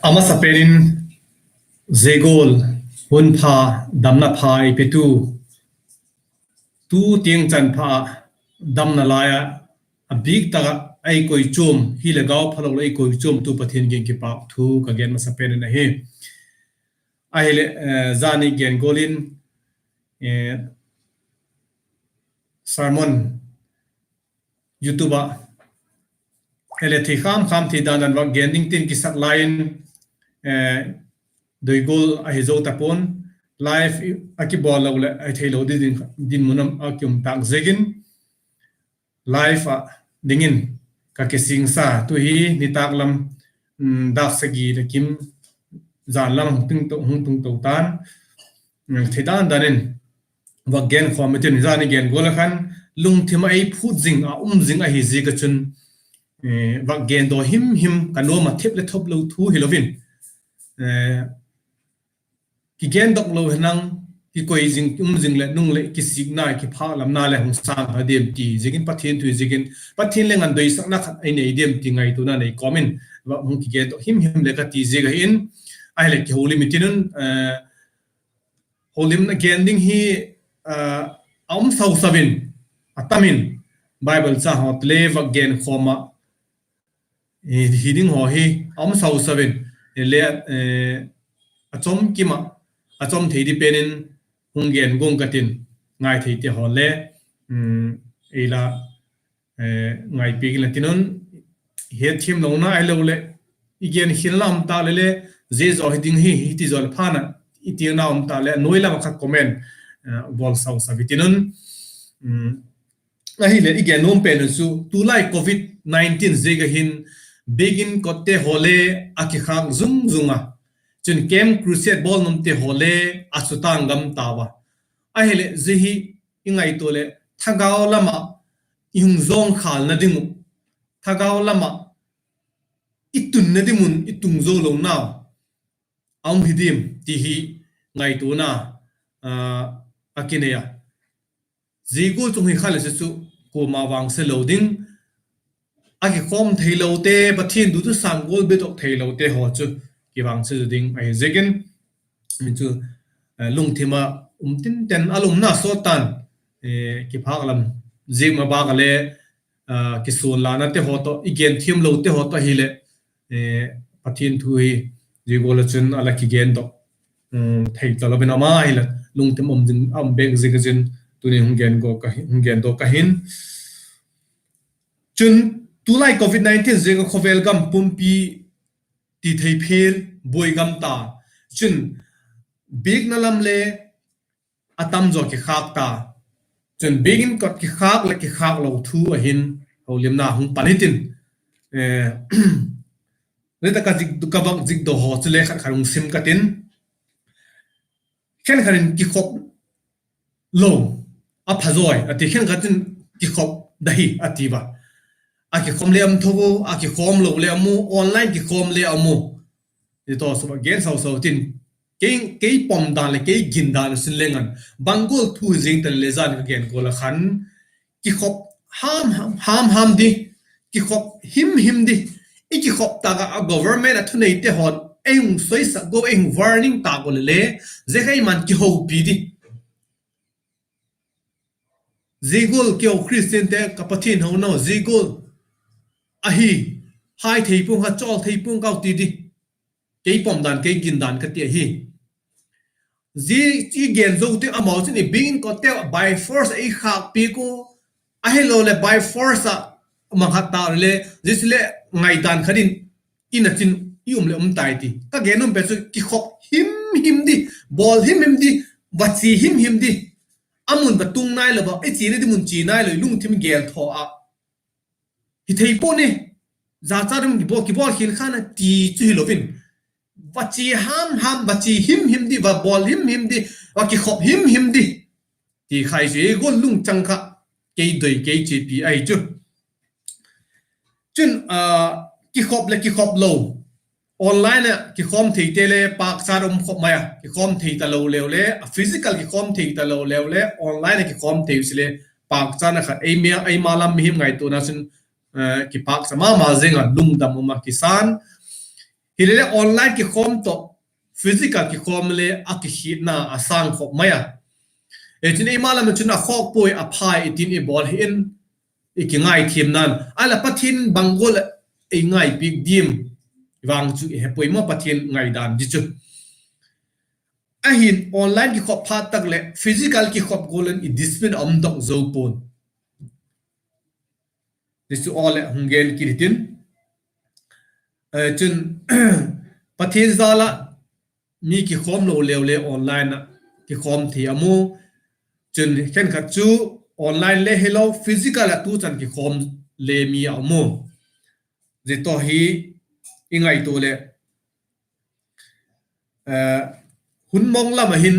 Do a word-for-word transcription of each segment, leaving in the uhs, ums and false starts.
A masapen in, zia gual hun pha, damna pha ei petu, tu tiang chan pha ah damna lai ah a bîk tak ah ei koichuam, hileh gau phalo leh ei koichuamtu Pathian kiang kipâk thu ka gen masapen in ahi. Ahileh, zani gen gual in sermon YouTube ah, ahileh thei kham kham thei dan dan vak gen ding tin kisak lai in, doi gual ahi zo ta pua'n, live a kibawl lo leh a theilo ding dinmun a kium tâk ziakin, live ah dingin ka kisingsa. Tu hi nitâk lam dâk sagi leh kim, zan lam hung tung to ta'n, thei dan dan in vak gen khawm i tin, zani gen gual ah khan lungthim ah ei phût zing a um zing ahi ziak ah chun, vak gen daw him him ka nuam ah, thep leh thop lo thu hilo in, kigendok lo henang, kikoi zing, um zing leh nung leh kisikna, kiphâklamna leh hung sâng kha diam ti ziakin, Pathian thu ziakin, Pathian leh ngan doisakna khat ei nei diam ti ngaituana nei kawm in, vak hung kigendok him him leh ka ti ziak ahi in, ahileh kiholim i tin un, holimna gen ding hi a um sau sau in, a tam in, Bible chang haw le vak gen khawm ah hi ding haw hi a um sau sau in, le a chom kim ah, a chom thei di pen in hung gen guang ka tin, ngai theite haw le ei la ngaipiak inla tin un, hetthiamlona ahiloleh i gen khial na um ta leh le, zia zaw hi ding hi, hiti zaw leh phan a i tina um ta leh a nuai lam ah kha comment bawl sau sau i tin un. Ahileh i gen nuam pen un chu tulai covid nineteen ziak ah hin biakin kotte haw le a kikhâk zung zung a, chun camp, crusade bawl nuamte haw le a sutâng gam tau a. Ahileh zia hi i ngaitua leh thagau lam ah i hung zawngkhâlna ding uh, thagau lam ah i tunna ding un i tung zo lonau a um hi diam ti hi ngaituana a kinei a. Zia gual chung hi kha le chu kuama vangse lo ding, a kikhawm theilote, Pathian dutu sâng gual bedok theilote haw chu kivangse zaw ding ahi ziakin, chu lungthim ah um tinten a lungna sawt ta'n, kiphâk lam ziak ma bâk a le kisuanlanate haw tawh, i gen thiamlote haw tawh hileh, Pathian thu hi zia gual ah chun a la kigendok thei talo in, ama hileh lungthim um bêk ziak ah chun tuni hung gendok ka hin. Chun tulai covid nineteen ziak ah khawvel gam pumpi ti thei phial buai gam ta, chun biakna lam le a tam zaw kikhâk ta, chun biakin kot kikhâk leh kikhâk lo thu a hin holimna hung pan i tin, zia tak ah ka vak zikdaw haw chule khat khat hung sim ka tin, khenkhat in kikhop lo a pha zawi a ti, khenkhat in kikhop da hi a ti a. A kikhawm le um tho u, a kikhawm lo le um u, online kikhawm le um u. Zia tawh suk a gen sau sau tin, kei pom dan leh kei gin dan a sin leng an, bang gual thu zing ta le zan ka gen gual ah khan, kikhop ham ham di, kikhop him him di, i kikhop tâk ah a government a thuneite haw'n ei hung soisak go, ei hung warning tâk u le le, zia kha i man kihopi di. Zia gual keu Christiante ka Pathian ho nau zia gual ahi, hai thei pua'ng ka, chawl thei pua'ng ka ti di. Kei pom dan, kei gin dan ka ti ahi. Zia i gen zo ti amau chun i biakin kotte by force a i khâkpiak u, ahiloleh by force ah mang khat ta le, zia chule ngaidan khat in, in a chin i um leh um tai ti. Ka gen um pen chu kikhop him him di, bawl him him di, va chia him him di. A mun va tung nailo a, i chiana di mun chia nailo, i lungthim gel thaw ah hi thei pua'n i, zachat um kibawl, kibawl khial khan a ti chu hilo in, va chia ham ham, va chia him him di, va bawl him him di, va kikhop him him di ti kha i chu, ei gual lungchang kha kei doi kei chiapi ahi chu. Chun, kikhop leh kikhop lo, online ah kikhawm theite le pâkchat um khop mai a, kikhawm thei talo leu le, a physical kikhawm thei talo leu le, online ah kikhawm thei u sile, pâkchatna khat, eima lam mihing ngaituana chun kipâkcha ma ma zing a, lungdam um a kisa'n. Hilele online kikhawm tawh physical kikhawm le a kikhiatna a sâng khop mai a. Ei chun eima lam ah chun a khawk puai, a phai i tin i bawl hi in, i kingaithiamna'n a la Pathian bang gual ah ei ngaipiak diam vang chu i he puai maw, Pathian ngaidan di chu. Ahin online kikhop phat tak leh physical kikhop gual in i discipline a um dok zo pua'n. Zia chu aw leh hung gen kit hitin. Chun Pathian jal ah mi kikhawm lo leu le online ah kikhawm thei a um u. Chun khenkhat chu online le hilo, physical ah tu chan kikhawm le mi a um u. Zia tawh hi i ngaitua leh, hun mong lam ah hin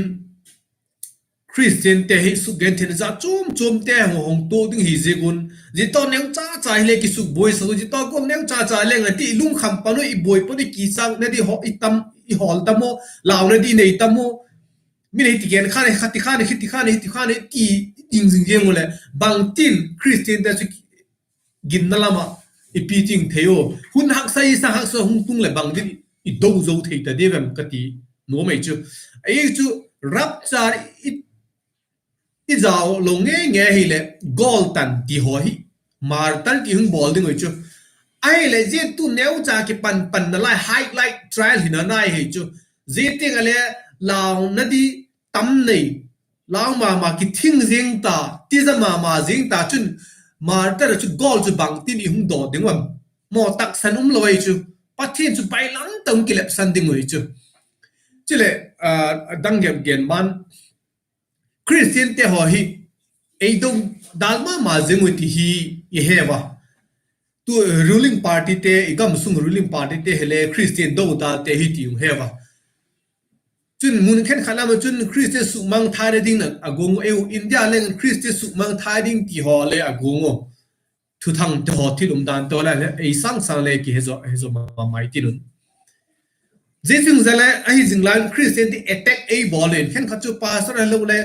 Christiante hi sukgentheina jat chuam chuamte hung hung tuak ding hi ziak un, zia tawh neuchacha hile kisukbuaisak u, zia tawh gual neuchacha leng a ti i lungkham pan u, i buai pan u, i kichâkna di i hawl tam u, launa di nei tam u, mi nei ti gen khan, kha ti khan, khi ti khan, hi ti khan, ti i ding zing ziang u leh bangtin Christiante chu ginna lam ah i pi ting thei u. Hun haksa i sa haksa hung tung leh bangtin i do zo thei ta diam em ka ti nuam ei chu. Ei chu rapture i zau lo ngei ngei hileh, gawltan ti haw hi, martyr ti hung bawl ding ui chu. Ahileh zia tu neucha kipan panna lai, highlight trial hina nai hi chu. Zia tiang a le launa di tam nei, lau ma ma kithing zing ta, tiza ma ma zing ta chun, martyr chu gawl chu bangtin i hung daw ding uam? Maw, taksan um lo ei chu. Pathian chu bailam tawh kilepsan ding ui chu. Chuleh, a dang gen gen man, Christiante haw hi ei do dal ma ma zing ui ti hi i he ua. Tu ruling partyte, i gam sung ruling partyte hile Christian do dalte hi ti hung he ua. Chun mun khenkhat lam ah chun Christian sukmangthaina ding a guang u, ei u India leng Christian sukmangthai ding ti haw le a guang u. Thuthangte haw thil umdante haw le ei sâng sâng le kihe zaw, he zaw ma mai tin un. Zia chung zale ahi zing lai Christian ti attack ei bawl in, khenkhat chu pastor ahilo le,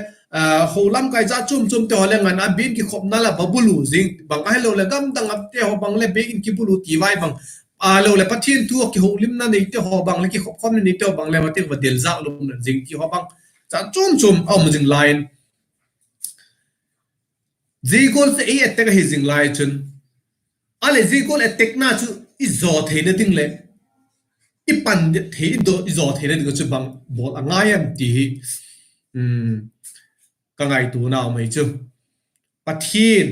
ho lamkai jat chuam chuamte haw le ngan a biakin kikhopna la va bulu zing bang, ahilo leh gam dang ate haw bang le biakin kibulu ti vai bang, ahilo leh Pathian thu a kiholimna neite haw bang leh kikhop khawmna neite haw bang le va tek va del zak lum na zing ti haw bang, jat chuam chuam a um zing lai in, zia gual chu ei attack ahi zing lai chun, a leh zia gual attackna chu i zaw theina ding leh i pan thei, i zaw theina ding chu bang bawl a ngai em ti hi ka ngaituana um ei chu. Pathian,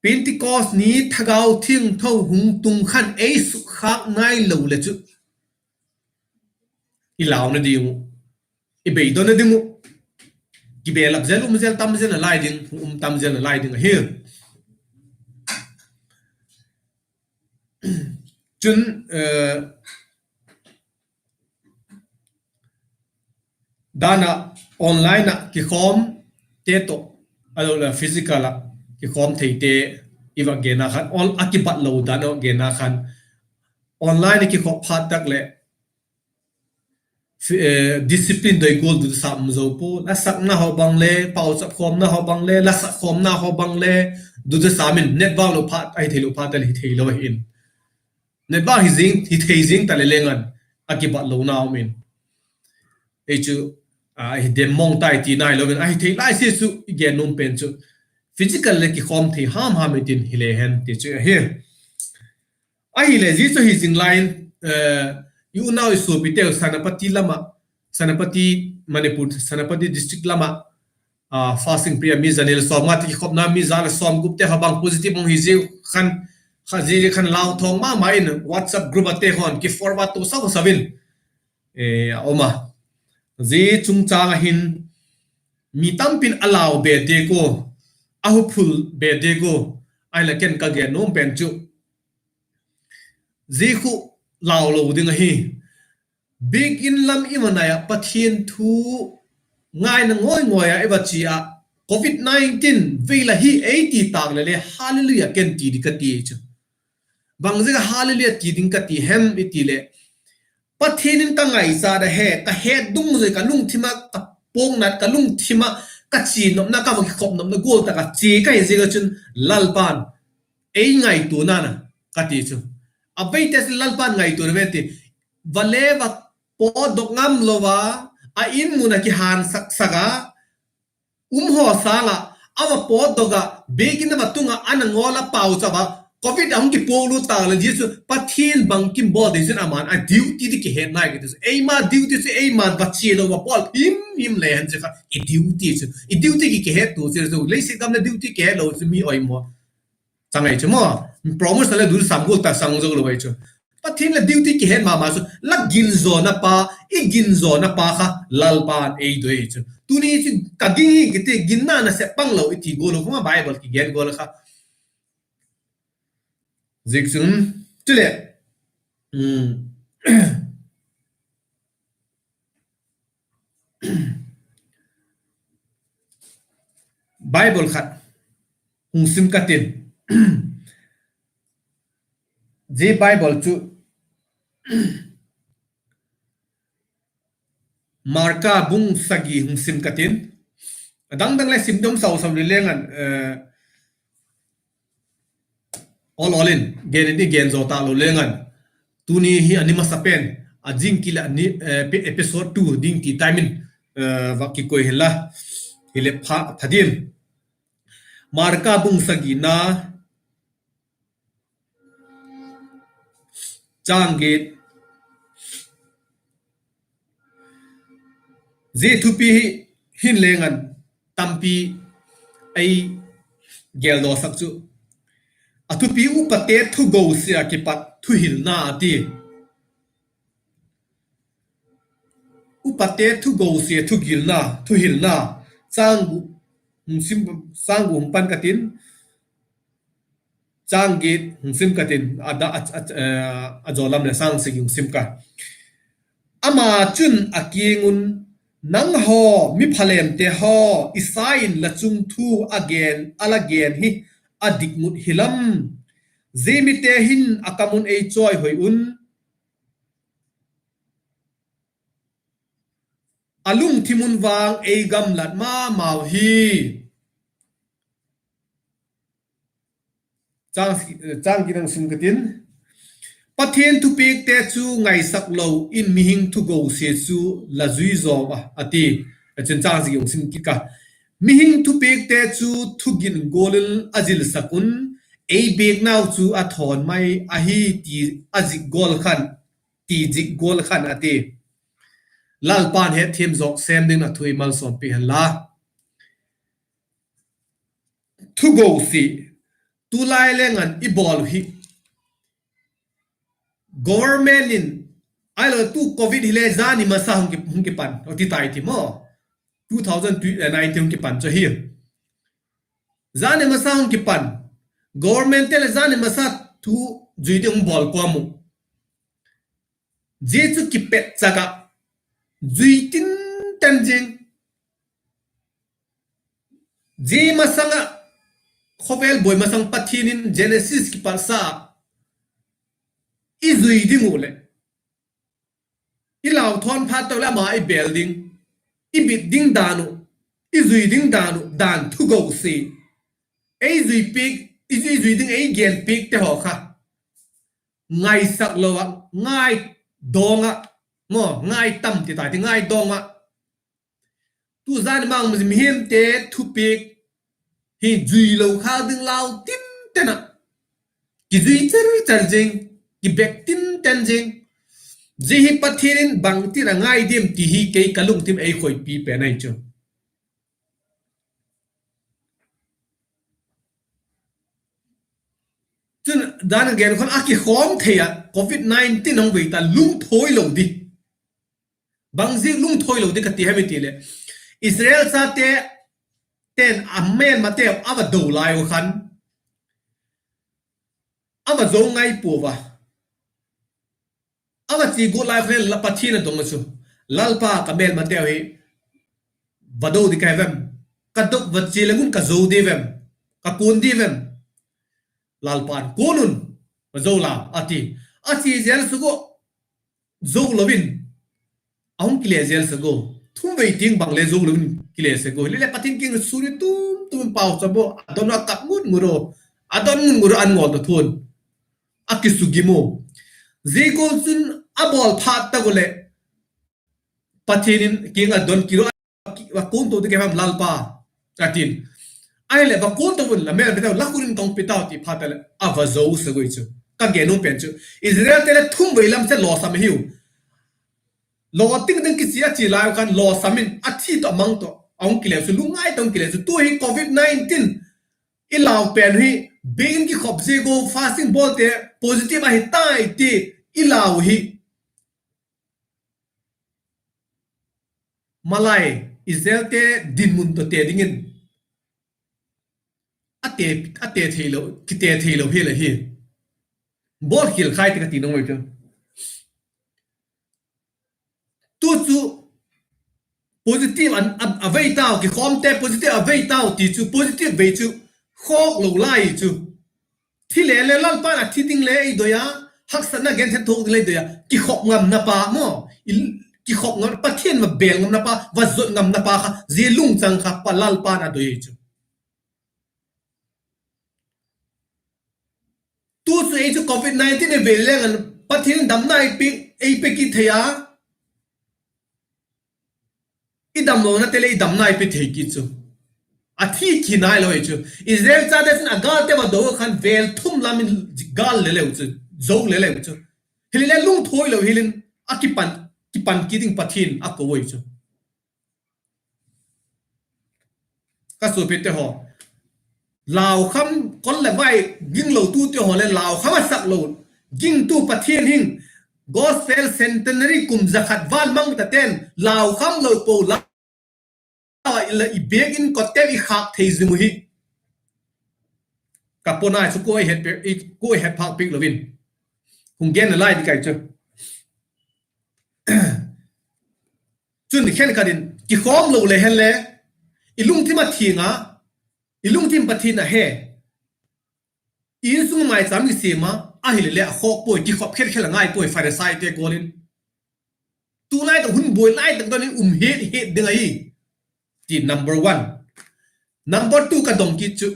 Pentecost ni Thagau Thiangtho hung tung khan ei sukkhâk nailo leh chu i launa ding uh, i beidonna ding uh, kibelap zel um zel tam zel nalai ding, um tam zel nalai ding ahi. Chun, dan ah online ah kikhawmte tawh, ahilo leh physical ah kikhawm theite i va genna khan, a kibat lo dan a va genna khan, online ah kikhop phat tak leh discipline doi gual duda sam um zo pua. La sakna haw bang le, pauchap khawmna haw bang le, la sak khawmna haw bang le, duda sam in, net vang lo phat, ahi theilo phat a le hi theilo ahi in. Net vang hi zing, hi thei zing ta le leng an, a kibat lona um in. Ei chu, hi dem mawng tai ti nailo in, ahi thei lai sia chu i gen nuam pen chu physical le kikhawm thei ham ham i tin hile hen ti chu ahi. Ahileh zia chu hi zing lai in, i unau i suapiteu Senapati lam ah, Senapati, Manipur Senapati district lam ah, fasting prayer mi za ni le sawmnga ti kikhopna mi za le sawmgupte haw bang positive hung hi ziak khan, kha zia khan lau thawng ma ma in WhatsApp group ate haw'n kiforward to sau sau in, a um a. Zia chungchâng ah hin mi tampi'n a lau be diak ua, a huphul be diak ua, ahileh ken ka gen nuam pen chu zia khu lau lo ding ahi. Biakin lam i va nai ah Pathian thu ngaina ngawi ngawi ah i va chia ah, covid nineteen vei la hi ei ti tâk leh le hallelujah ken ti ding ka ti chu. Bang ziak a hallelujah ti ding ka ti hem i ti leh, Pathian in ka ngaichat a he, ka het dungzui, ka lungthim ah ka puaknat, ka lungthim ah ka chia nopna, ka va kikhop nopna gual tak ah chia ka hi ziak ah chun Lalpa'n ei ngaituana a, ka ti chu. A veite chu Lalpa'n ngaituana ve ti. va le va pawtdok ngam lo a, a in mun ah kihânsak sak a um haw sâng ah, a va pawtdok ah, biakin a va tung ah, a na ngawl a pauchap a, covid a hung kipuaklut tâk leh zia chu Pathian bangkim bawl ding chun ama'n a duty ti kihet nai ka ti chu. Eima duty chu eima'n va chia lo va bawl him him le hen zia kha i duty chu. I duty ki kihettua chu, leiset gam leh duty kihet lo chu mi oimaw chang ai chu maw. Promotion leh dul sam gual tak sâng zo lo ai chu. Pathian leh duty kihet ma ma chu, la ginzawna pa, i ginzawna pa kha Lalpa'n ei doi chu. Tuni chu ka ging hi kiti, ginna nasep pang lo i ti gual u kha, Bible kigen gual kha. Ziakchun, chuleh, Bible khat hung sim ka tin. Zia Bible chu Marka bung sagi hung sim ka tin. A dang dang le sim dom sau sau le leng an, awl awl in gen in i gen zaw ta lo leng an. Tuni hi a ni masa pen, a zing kile ni, episode two ding ti time in va kikoi hen la, hile pha diam. Marka bung sagina, chang giat. Zia thupi hi hin leng an tampi ei geldawsak chu, a thupi upate thugosia ah kipat thuhilna a ti. Upate thugosia, thugilna, thuhilna, chang gu hung pan ka tin, chang giat hung sim ka tin, a jawlam leh chang sagi hung sim ka. Ama chun a kiang un, Nanghaw mi phalêmte haw, Isai in la chung thu a gen, a la gen hi a dik ngut hilam. Zia mite hin a kam un ei chawihoi un, a lungthim un vang ei gamlat ma mau hi. Chang, chang giat hung sim ka tin, Pathian thupiakte chu ngaisak lo in mihing thugosia chu la zui zaw a, a ti. Chun chang sagi hung sim kit ka. Mihing thupiakte chu thugin gual in a zilsak un, ei biaknau chu a thawn mai ahi ti a zik gual khan, ti zik gual khan a ti. Lalpa'n hetthiam zawk sêm dingin a thu ei malsawmpi hen la. Thugosia, tulai leng an i bawl uh hi government in, ahilo tu covid hile zani masa hung kipan, a ti tai ti maw. Two thousand nineteen hung kipan chu hi, zani masa hung kipan, governmentte leh zani masa thu zui ding hung bawl kawm uh. Zia chu kipetchak ah, zui tinten zing. Zia masang ah, khawvel buai masang Pathian in Genesis kipatsa ah i zui ding uh leh, i lau thawn phat tawh leh ama i bêl ding, i bit ding dan uh, i zui ding dan uh, dan thugosia, ei zui piak, i zui, zui ding ei gen piakte haw kha ngaisak lo ah, ngai dawng ah, maw, ngai tam ti tai ti, ngai dawng ah, tu zan mang mihemte thupiak hi zui lo khâk ding lau tinten ah, kizui char char zing, kibek tinten zing. Zia hi Pathian in bangtin a ngai diam ti hi kei ka lungthim ei khoipi pen ahi chu. Chun dan a gen khun a kikhawm thei ah covid nineteen hung vei ta, lungthoi lo di. Bangziak lungthoi lo di ka ti hem i ti leh, Israel chate ten a mêlmateu a va do lai u khan, a va zo ngai pua a, a va chia guat lai u khan la Pathian a dong a chu, Lalpa, ka mêlmateu hi va do di ka hi vem, ka do va chia leng un ka zo di vem, ka kuan di vem? Lalpa'n, Kuan un, va zo la, a ti. A chia zel sek ua, zo lo in a hung kile zel sek ua, thum vei tiang bang le zo lo in kile sek ua. Hileleh Pathian kiang ah sûn i tum tum in pauchap ua, a don a kap ngut ngut ua, a don ngut ngut ua an ngawl ta thuan, a kisugim ua. Zia gual chun a bawl phat tak u leh Pathian in kiang a don kit u a, va kuanto ding ka hi am Lalpa, a ti'n. Ahileh va kuanto un, la mêl a pe tau, la khut in ka hung pe tau, ti phat leh a va zo sek ui chu. Ka gen nuam pen chu, Israelte leh thum vei lam se lawsam ahiu. Law ting ding kichia a chia lai u khan lawsam in a thi tawh a mang tawh a hung kile chu, lungngai tawh hung kile chu. Tu hi covid nineteen i lau pen hi, biakin kikhop ziak u fasting bawlte positive ahi tai ti i lau hi. Malai Israelte dinmun tawh te dingin a te, a te theilo, kite theilo hi le hi. Bawl khial khai ti ka ti nung ui chu. Tu chu positive a, a vei tau, kikhawmte positive a vei tau ti chu positive vei chu khawk lo lai chu. Thi le le Lalpa'n a thi ding le ei doi a, haksatna genthei thok ding le ei doi a, kikhop ngamna pa maw, kikhop ngam, Pathian va bel ngamna pa, va zot ngamna pa kha, zia lungchang kha pa Lalpa'n a doi ei chu. Tu chu ei chu covid nineteen i vei leng an Pathian in damna ei pe, ei pe kit thei a. I damlonate leh i damna i pe thei kit chu. A thi khi nai lo ei chu. Israel chate chun a gâlte va do khan vêl thum lam in gâl le leu chu, zo le leu chu. Hilele lungthoi lo hil in a kipan, kipan kit ding Pathian a ko ei chu. Ka suapite haw, laukham, kol leh vai ginglotute haw leh laukham a sak lo, gingtu Pathian hing, Gospel Centenary kum za khat van mang ta ten laukham lo po la, la i biakin kotte i khâk thei zing u hi. Ka pona chu kua het, kua het phâk piak lo in hung gen nalai di kai chu. Chun khenkhat in kikhawm lo le hen le, i lungthim a thiang a, i lungthim Pathian a he, i insung maicham i siam a, ahilele a khawk puai, kikhop khelkhel a ngai puai Pharisaite gual in. Tulai tak hun buai lai tak don in um het het ding ahi, ti number one. Number two ka dong kit chu,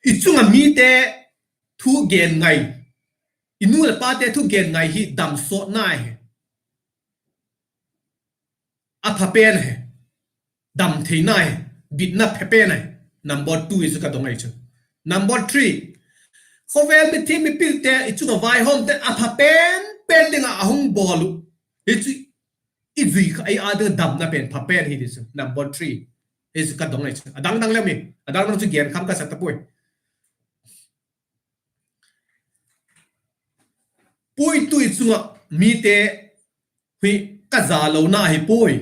i chung ah mite thu gen ngai, i nu leh pate thu gen ngai hi damsawtna hi. A pha pen ahi. Dam theina hi, bitna pha pen ahi. Number two hi chu ka dong ahi chu. Number three, khawvel mithiam mipilte, i chung ah vaihawmte a pha pen pen ding ah a hung bawl uh hi chu, i zui kha ei â ding damna pen pha pen hi ti chu number three hi chu ka dong ahi chu. A dang dang le mi, a dang dang chu gen kham ka sa ta puai. Puitu i chung ah mite hi ka za lona ahi puai.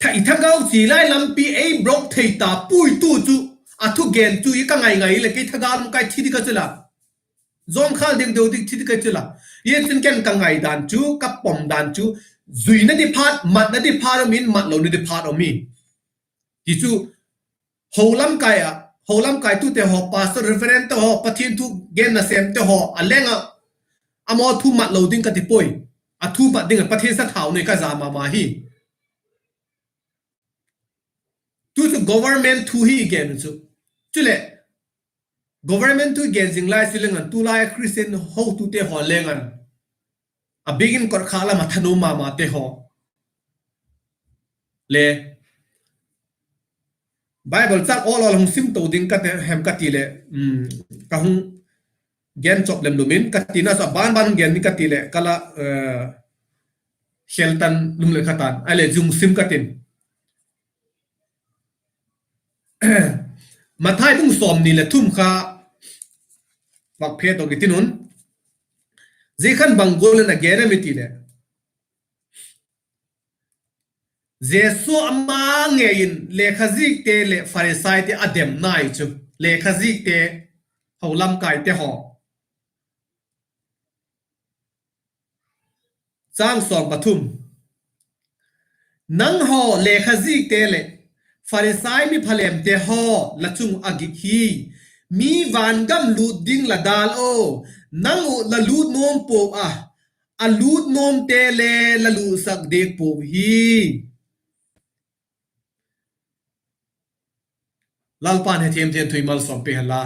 Tha, i thagau chi lai lampi ei block thei ta puitu chu, a thugen chu i ka ngai ngai le kei thagau lam kai thi di ka chu la. Zawngkhal ding deu dik thi di ka chu la. Zia chun ken ka ngaidan chu, ka pom dan chu, zuina di phat, matna di phat um in, matlona di phat um hi. Ti chu, ho lamkai ah, ho lamkaitute haw, pastor, reverendte haw, Pathian thu gen nasêmte haw a leng ah, amahaw thu mat lo ding ka ti puai. A thu mat ding ah Pathian sathau nei ka za ma ma hi. Tu chu government thu hi i gen u chu. Chuleh, government thu i gen zing lai chu leng an, tulai Christian hotute haw leng an, a biakin kotkhâk lam a thanuam ma mate haw le, Bible châng awl awl hung sim to ding ka ti hem ka ti leh, ka hung gen chop lem lum in ka tina chu a ban ban hung gen ding ka ti leh ka la khel tan lum leh kha tan, ahileh zung sim ka tin. Mathai bung sawmni leh thum kha vak phe tawk i tin un. Zia khan bang gual in a gen em i ti leh, Jesu ama ngei in lekhazikte leh Pharisaite a demna hi chu, lekhazikte, ho lamkaite haw. Châng sawm pathum. Nanghaw lekhazikte leh Pharisai mi phalêmte haw, la chung a gik hi. Mi vangam lût ding la dâl aw, nang uh la lût nuam pua a, a lût nuamte le la lutsak diak pua hi. Lalpa'n hethiam thiam thu ei malsawmpi hen la.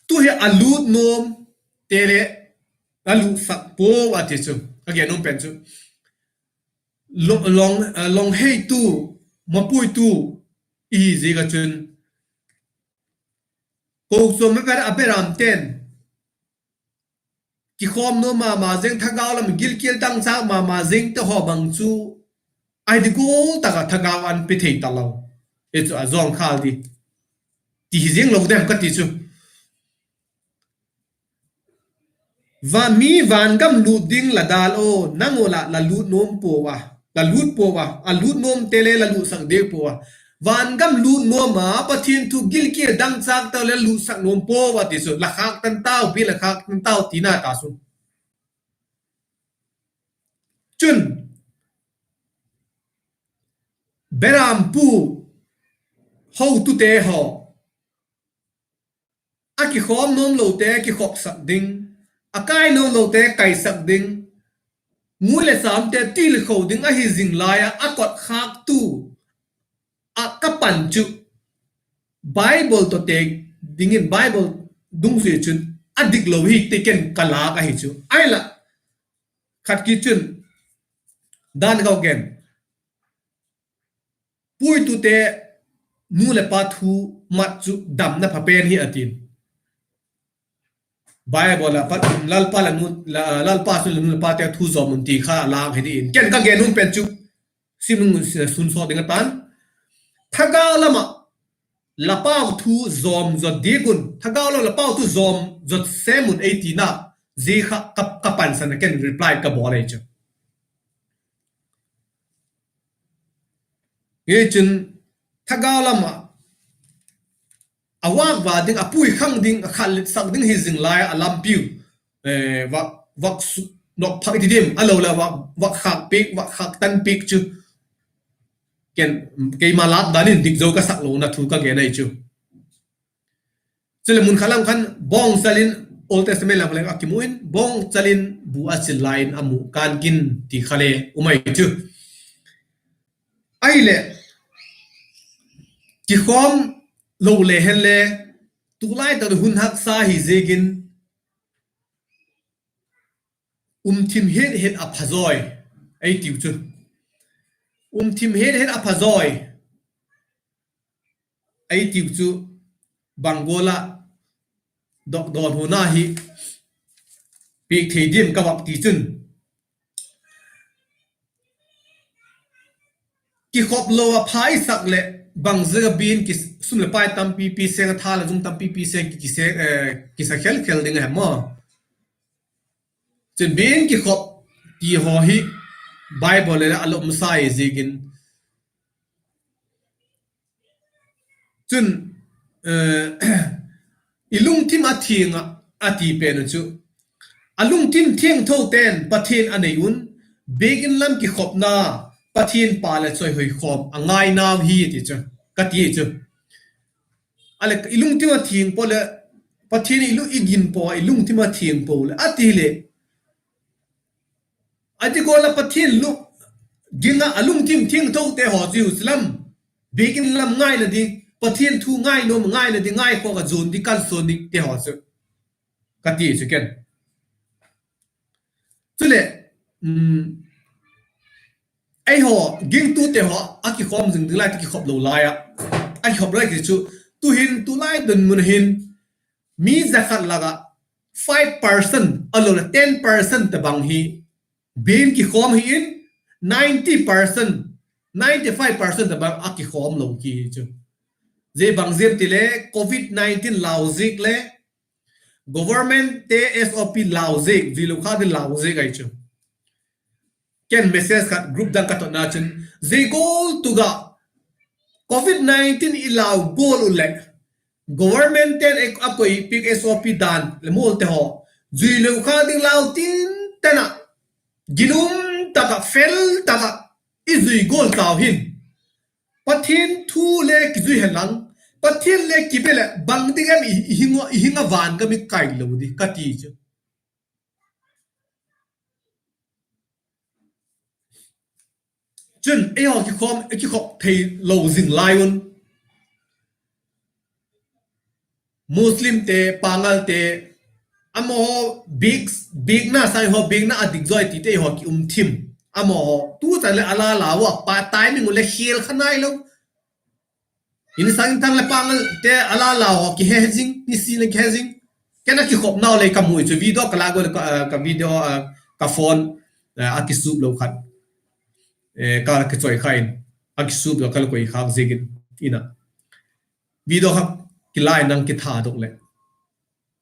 Tu hi a lût nuamte leh a lutsak pua a ti chu. A gen nuam pen chu, long, long, eh, long heitu, mapuitu i hi ziak ah chun, kochuam a ber, a beramte'n kikhawm nuam ma ma zing, thagau lam gilkial dangchâk ma ma zingte haw bang chu, ahi di gual tak ah thagau an pe thei talo. Hi chu a zawngkhâl di ti hi zing lo dem ka ti chu. Va mi vangam lût ding la dal aw, nang u lah la lût nuam pua a, la lût pua a, a lût nuamte le la lutsak diak pua a. Vangam lût nuam a, Pathian thu gilkial dangchâk tau le lutsak nuam pua a ti chu, la khâk tan tau, bi la khâk tan tau tina ta chu. Chun, berampu hotute haw, a kikhawm nuam lote kikhopsak ding, a kai nuam lote kaisak ding, ngui leh châmte tilkho ding ahi zing lai ah, a kotkhâktu ah ka pan chu, Bible tawh tek dingin Bible dungzui chun a dik lo hi ti ken ka lâk ahi chu. Ahilah, khat kit chun, dan ka gen, puitute nu leh pa thu mat chu damna pha pen hi a ti'n. Bible ah pat, Lalpa la nu, la, Lalpa chu la nu leh pate thu zawm un ti kha lâk hi di in. Ken ka gen nuam pen chu, sim nung, eh, sun sawt ding a ta'n. Thagau lam ah la pau thu zawm zot diak un, thagau lam la pau thu zawm zot sem un ei tina, zia kha ka, ka pansan a ken reply ka bawl ahi chu. Hi chun, thagau lam ah a vâk va ding, a pui khang ding, a khat letsak ding hi zing lai ah a lampiu, eh, vak, vak su-, nok phak i ti diam, a lo leh vak, vak khâk piak, vak khâk tan piak chu, ken, keima lâk dan in dik zo ka sak lona thu ka gen ahi chu. Chuleh mun khat lam khan bawngchal in, Old Testament lam khan a kimu in, bawngchal in bu a chil lai in a mu kân kin ti kha le um ahi chu. Ahileh, kikhawm lo le hen le, tulai tak hun haksa hi ziakin, um thim het het a phazawi, ei tiu chu. Um thim het het a phazawi, ei tiu chu, bang gual ah, dok dawn huna hi, piak thei diam ka vak ti chun, kikhop lo a pha i sak leh, bang ziak a biakin sum leh pai tampi pi seng, a tha leh zung tampi pi seng ki, ki seng, eh, kisa khel khel ding a hem maw. Chun biakin kikhop ti haw hi Bible le a lawmsa i ziakin. Chun, eh, i lungthim a thiang ah, a ti pen u chu, a lungthim thiangthote'n Pathian a nei un, biakin lam kikhopna, Pathian pâk leh chawihoi khawm a ngainau hi ti chu, ka ti chu. A leh i lungthim a thiang pua leh, Pathian i lu-, i gin pua, i lungthim a thiang pua leh, a ti leh, a ti gual ah Pathian lu-, ging ah a lungthim thiangthote haw chu lam, biakin lam ngaina ding, Pathian thu ngai nuam ngaina ding, ngaikhawk a zuan ding, kalsuan dingte haw chu, ka ti chu ken. Chuleh, um, eihaw gingtute haw a kikhawm zing ding lai ti kikhop lo lai ah, a kikhop lai ti chu, tu'hin tulai dinmun hin, mi za khat lak ah five percent a lo leh ten percent tabang hi biakin kikhawm hi in, ninety percent, ninety five percent tabang a kikhawm lo ki chu. Zia bang ziak ti leh covid nineteen lau ziak leh, governmentte S O P lau ziak, zui lo kha ding lau ziak ahi chu. Ken message khat group dang ka totna chun, zia gual tuk ah covid nineteen i lau gual u leh, governmentte'n a koipiak S O P dan leh mualte haw, zui lo kha ding lau tin tan ah, ginum tak ah, fel tak ah i zui gual tau hin, Pathian thu le kizui hen lang, Pathian le kibe leh bang ding em i, i hing a, i hing a van gam i kai lo di ka ti chu. Chun eihaw kikhawm, kikhop thei lo zing lai un, Muslimte, Pangalte, amahaw biakna sâng haw, biakna a dik zaw tite haw ki um thim. Amahaw tu chan leh a la lau a, pa timing u leh khial kha nailo. Insâng Inthang leh Pangalte a la lau haw kihe zing, nisin a kihe zing. Ken a kikhopnau lei ka mu chu video ka la go leh ka, ka video, ka phone a kisup lo khat, ka kichoi kha in, a kisup lo ka la koi khâk ziakin, in a video kha kilai nang kithadok leh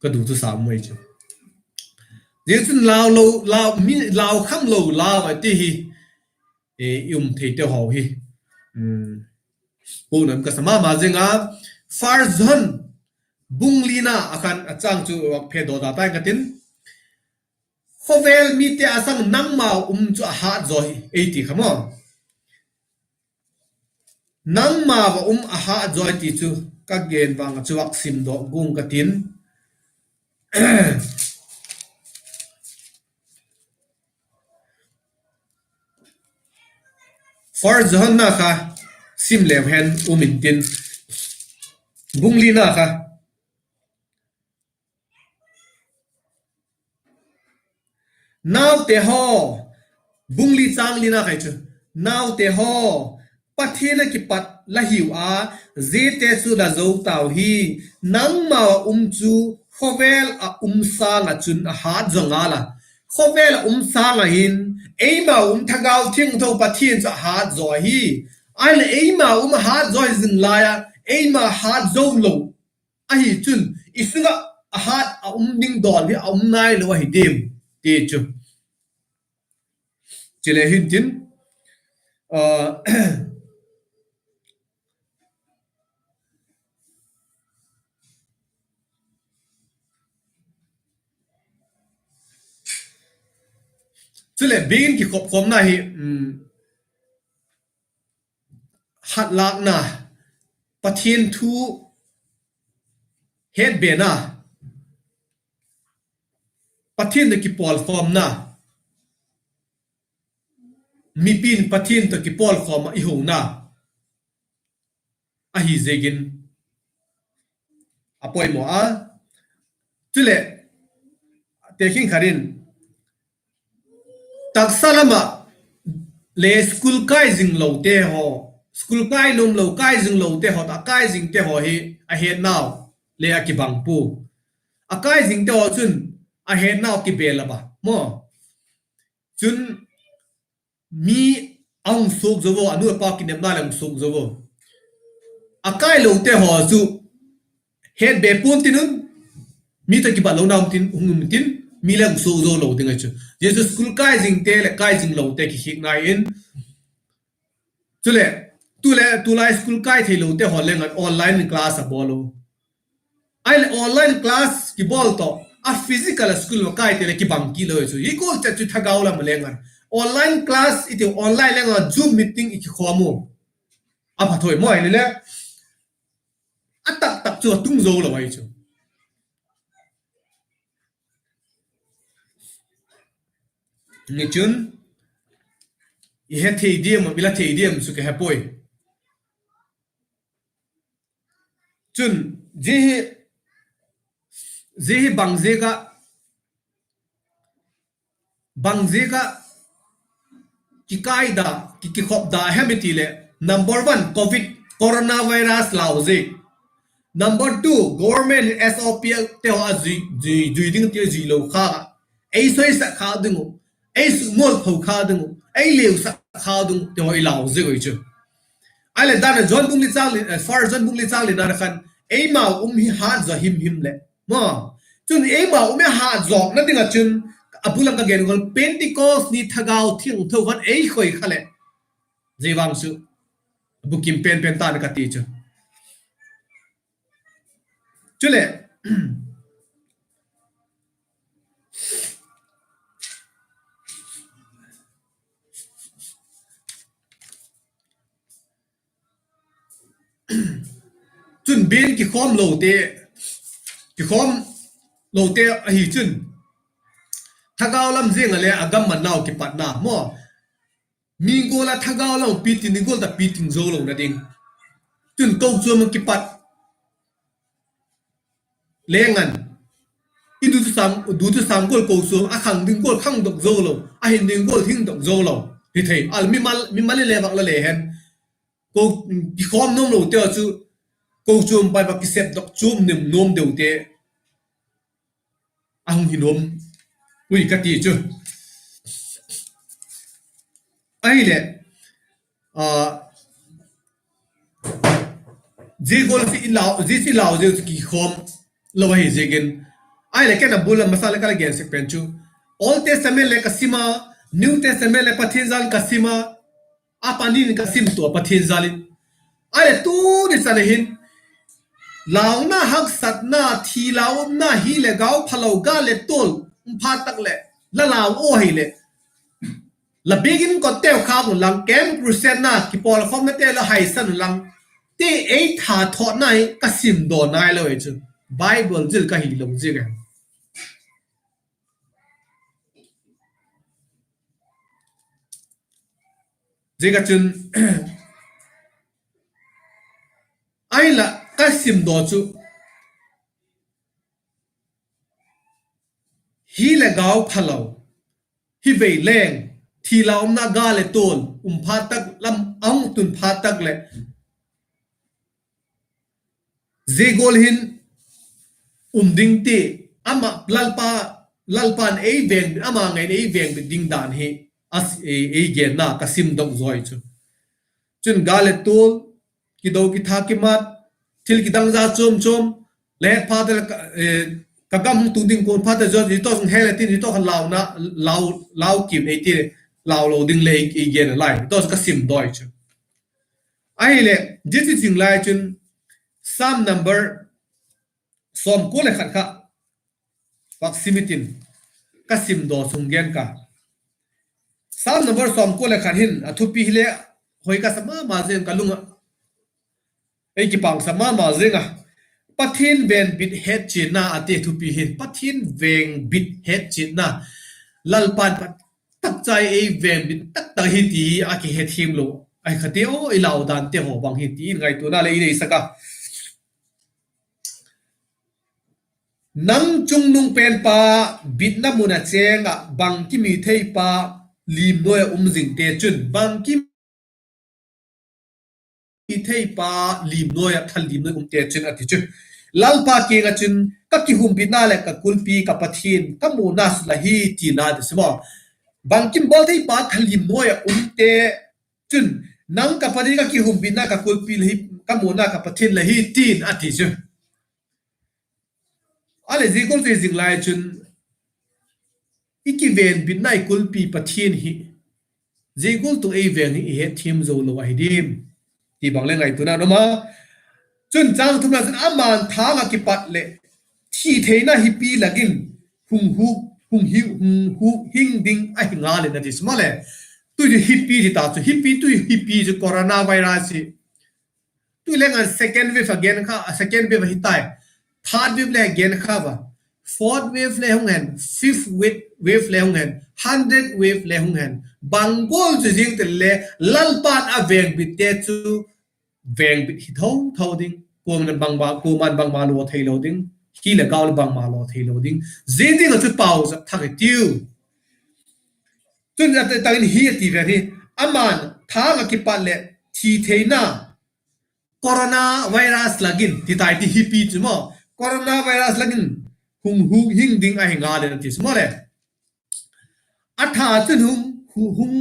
ka du chu sa mai chu. Zia chun lau lo, lau, mi lau kham lo lau a ti hi, i um theite haw hi puanan ka sa ma ma zing a. First John bung lina a khan a châng chu a phedaw da tai ka tin, khawvel mite a sâng nangmau um chu a hât zaw hi ei ti kha maw. Nangmau a um a hât zaw ti chu ka gen vang a chu vak simdok guang ka tin. First John na kha sim leu hen um intin, bung lina kha Naute haw, bung li châng lina kha chu, naute haw, Pathian ah kipat la hiu a, ziate chu la zo tau hi. Nangmau a um chu khawvel a um sâng ah chun a hât zaw ngal a. Khawvel a um sâng ah hin eimau um Thagau Thiangtho Pathian chu a hât zaw ahi. Ahileh eimau um a hât zaw hi zing lai a, eima hât zo lo ahi chun, i sung ah a hât a um ding dawl hi a um nailo ahi diam, ti chu. Chule hintin, chuleh biakin kikhop khawmna hi, hatlâkna, Pathian thu hetbena, Pathian tawh kipawlkhawmna, mipi'n Pathian tawh kipawlkhawm ah i hona ahi ziakin a poimaw a. Chuleh, tekhin khat in, taksa lam ah le school kai zing lote haw, school kai nuam lo, kai zing lote haw, a kai zingte haw hi a hetnau le a kibang pua. A kai zingte haw chun a hetnau kibel a ba maw. Chun mi a hung suak zo a, a nu a pa kinepna leh hung suak zo a. A kai lote haw chu hetbe pua'n tin un, mi tawh kibat lona um tin, hung um tin, mi le hung suak zo lo ding ahi chu. Zia chu school kai zingte leh kai zing lote kikhiakna in, chuleh, tulai school kai theilote haw leng an online class a bawl u. Ahileh online class kibawl tawh a physical a school a kaite leh kibang kit lo chu. Hi gual chet chu thagau lam a leng an online class i tiu, online leng a Zoom meeting i kikhawm u. A pha thoi maw, ahileh a taktak chu a tung zo lo ahi chu. Ni chun, i he thei diam, i la thei diam chu ka he puai. Chun, zia hi, zia hi bang ziak ah, bang ziak ah kikai da, ki, kikhop da hem i ti leh, number one, covid, coronavirus lau ziak. Number two, government SOP te haw a zui, zui, zui ding ti zui lo kha, ei soisak kha ding uh, ei sukmualpho kha ding uh, ei leusak kha ding uh ti haw i lau ziak uh chu. Ahileh dan a John bung li châng li, eh, First John bung li châng lina khan, eimau um hi hât zaw himhim leh maw. Chun eimau um hi hât zawkna ding ah chun, a bul lam ka gen gual Pentecost ni Thagau Thiangtho khan ei khoi kha leh, zia vang chu bukim pen pen ta'n ka ti chu. Chuleh, chun biakin kikhawm lote, kikhawm lote ahi chun, thagau lam ziang ah le a gam mannau kipatna maw. Mi gual a thagau lam pi tin, mi gual ta pi tin zo lona ding. Chun kochuam ah kipat, leng an, i du chu sâng, du chu sâng gual kochuam, a khang ding gual khangdok zo lo, a hing ding gual hingdok zo lo hi thei. Al mimal, mimal i le vak la le hen, ko, kikhawm nuam lote chu, kochuam pai va kisepdok chuam nuam nuam deute a hung hi nuam ui ka ti chu. Ahileh, a, zia gual chu i lau, zia chu i lau zia chu kikhawm lo ahi ziakin. Ahileh ken a bul lam masa leh ka la gen sek pen chu, Old Testament le ka sim a, New Testament le Pathian jal in ka sim a, a pani in ka sim tua Pathian jal in. Ahileh tuni chan a hin, launa, haksatna, thi lau umna, hi leh gau, phalo, gâl leh tual um phat tak leh la lau aw hileh, la biakin kotteu khâk unlang, camp, crusade-na kipawlkhawmnate la haisan unlang, ti ei tha thawtna hi ka simdaw nai lo hi chu. Bible zil ka hilo ziak a. Ziak a chun, ahi la ka simdaw chu, hi leh gau, phalo, hi vei leng, thi lau umna, gâl leh tual um phat tak lam a hung tun phat tak leh, zia gual hin um ding ti, ama Lalpa, Lalpa'n ei veng, ama ngei in ei vengbit ding dan hi, a, ei, ei genna ka simdok zaw hi chu. Chun gâl leh tual, kido kitha kimat, thil kidang za chuam chuam, le phat leh ka, eh, ka gam hung tung ding kuan phat leh zaw, hi tawh hung he le tin, hi tawh khan launa, lau, lau kim ei ti, lau lo ding le ei, ei gen a lai, hi tawh ka simdaw hi chu. Ahileh, zia chu zing lai chun, Psalm number sawmkua leh khat kha, vak sim i tin, ka simdaw sung gen ka. Psalm number sawmkua leh khat hin a thupi hile, hoi ka sa ma ma zing ka lung ah, ei kipaksa ma ma zing a. Pathian vengbit hetchianna a ti thupi hin, Pathian vengbit hetchianna. Lalpa'n tak chai ei vengbit tak tak hi ti a kihethiam lo ahi kha ti aw, i lau dante haw bang hi ti in ngaituana leh i neisak a. Nang chungnung penpa bitna mun ah chêng ah bangkim hitheipa limnuai ah um zingte chun, bangkim hitheipa limnuai ah, thalimnuai umte chun a ti chu, Lalpa kiang ah chun, ka kihumbitna leh ka kulpi ka Pathian, ka muanna chu la hi, tina ti si maw. Bangkim bawl theipa thalimnuai ah umte chun, nang ka Pathian, ka kihumbitna ka kulpi la hi, ka muanna ka Pathian la hi, tin a ti chu. A leh zia gual chu i zing lai chun, i kivenbitna i kulpi Pathian hi zia gual tung ei veng hi i hetthiam zo lo ahi diam ti bang le ngaituana um a. Chun chang thumna chun, ama'n thâng ah kipat leh thi theina hipi lak in hung huk, hung hi, hung huk hing ding ahi ngal in a ti si maw le. Tu hi hipi ti ta chu, hipi, tu hi hipi chu coronavirus hi. Tu leng an second wave a gen kha, second wave ahi tai. Third wave le gen kha va. Fourth wave le hung hen, fifth wave, wave le hung hen, hundred wave le hung hen. Bang gual chu zing te le, Lalpa'n a vengbitte chu vengbit hi tho tho ding. Kuama'n bangma, kuama'n bangma law theilo ding. Hi leh gau leh bangma law theilo ding. Zia ding ah chu pauchap thak i tiu. Chun a te tang in hi a ti ven hi. Ama'n thâng ah kipat leh thi theina, coronavirus lak in ti tai ti hipi chu maw. Coronavirus lak in hung huk hing ding ahi ngal in a ti chu maw le. A tha chun hung, hung,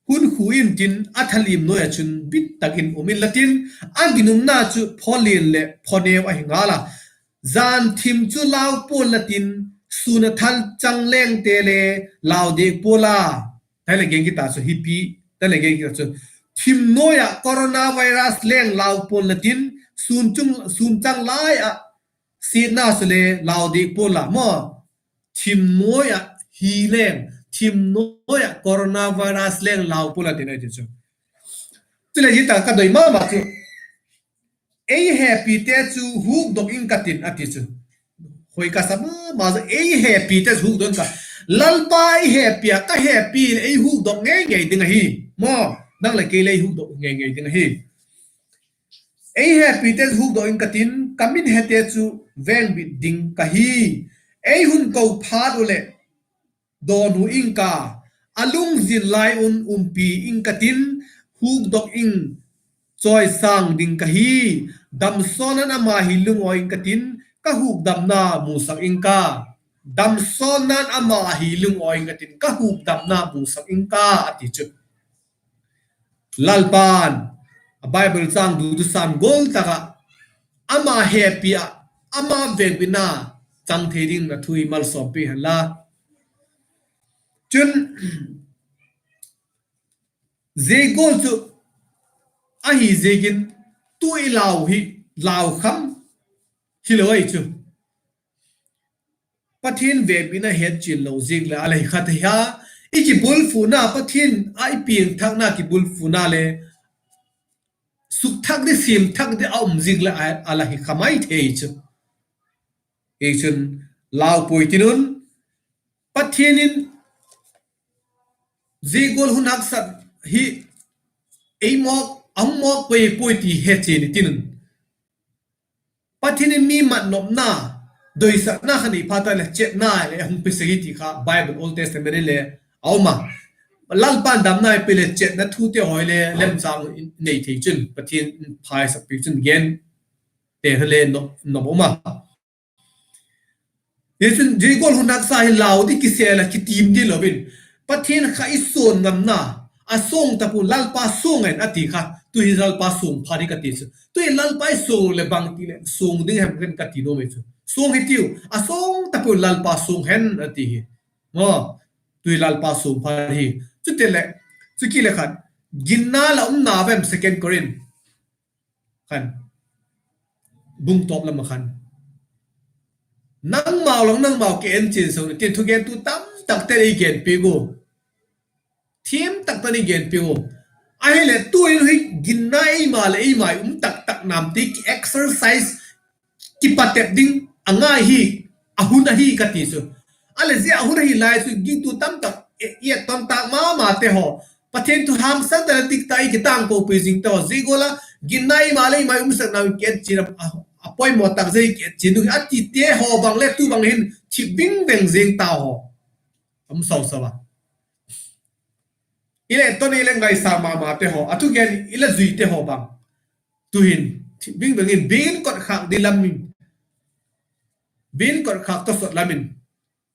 hun khu intin, a thalim nuai ah chun bit tak in um inla tin, a ginumna chu phaw lian leh phaw neu ahi ngal a. Jan thim chu lau pua'n la tin, sûn a thal chang lengte le lau diak pua'n la. Tale gen kit a chu hipi, tale gen kit a chu, thim nuai ah coronavirus leng lau pua'n la tin, sûn chung, sûn chang lai ah siatna chu le lau diak pua'n la maw. Thim nuai ah hi leng, thim nuai ah coronavirus leng lau pua'n la tin a ti chu. Chuleh hi tak ka doi ma ma chu, ei hepite chu hukdok ing ka tin a ti chu. Hoi ka sa ma ma chu, ei hepite chu hukdok ing ka. Lalpa i hepi a, ka hepi leh ei hukdok ngei ngei ding ahi. Maw, nang leh kei le ei hukdok ngei ngei ding ahi. Ei hepite hukdok ing ka tin, ka min hete chu vengbit ding ka hi. Ei hun ko phat uh leh dawnhu ing ka, a lungzin lai un umpi ing ka tin, hukdok ing, chawisâng ding ka hi. Damsawna'n ama hi lungawi ing ka tin, ka hukdamna musak ing ka. Damsawna'n ama hi lungawi ing ka tin, ka hukdamna musak ing ka, a ti chu. Lalpa'n a Bible châng dutu sâng gual tak ah ama hepi ah, ama vengbitna chang thei dingin a thu i malsawmpi hen la. Chun, zia gual chu ahi ziakin tu i lau hi, lau kham hilo ahi chu. Pathian vengbitna hetchian lo ziak leh a la hi kha thei a, i kibulphuna, Pathian ah i piangthakna kibulphuna le sukthak di, siamthak di a um ziak leh a, a la hi kha mai thei chu. Hichun, lau puai tin un, Pathian in zia gual hun haksat hi ei mawk, a hung mawk puai puai ti hetchian i tin un, Pathian in mi mat nopna, doisakna kha nei phat a leh chetna leh a hung pe sek hi ti kha Bible Old Testament in le a um a. Lalpa'n damna i pe leh chetna thute haw le lemchâng in nei thei chun, Pathian in phaisak piak chun gen te kha le nop, nop um a. Hichun zia gual hun haksa hi lau di, kisel a kitim di lo in, Pathian kha i suan ngamna, a suang taphot Lalpa suang hen a ti kha, tu hi Lalpa suang phat hi ka ti chu. Tu hi Lalpa i suang leh bang ti leh suang ding hem ka ti nuam ahi chu. Suang hi tiu, a suang taphot Lalpa suang hen a ti hi. Maw, tu hi Lalpa suang phat hi. Chutileh, chu kile khat, ginna la umna vem Second Corinth khan, bung tawp lam ah khan, nangmau lang nangmau ki en chian sek un, tin thugentu tamtakte'n ei genpiak u, thiam takte'n ei genpiak u. Ahileh tu'hin hi ginna eima leh eima i um taktak nam ti ki exercise, kipatep ding a ngai hi, a hun ahi ka ti chu. A leh zia a hun ahi lai chu gingtu tamtak, e, i et ton tâk ma mate haw, Pathian thu hangsan tak leh dik tak i kitângkopi zingte haw, zia gual a ginna eima leh eima i um sek nam ki et chian a, a poimaw tak zia ki et chian ding a tite haw bang leh tu bang hin thip ving veng zing ta haw, a um sau sau a. I le ton i le ngaisâng ma mate haw, a thugen i la zuite haw bang, tu'hin thip ving veng in, biakin kotkhâk di lam in, biakin kotkhâk tawsot lam in,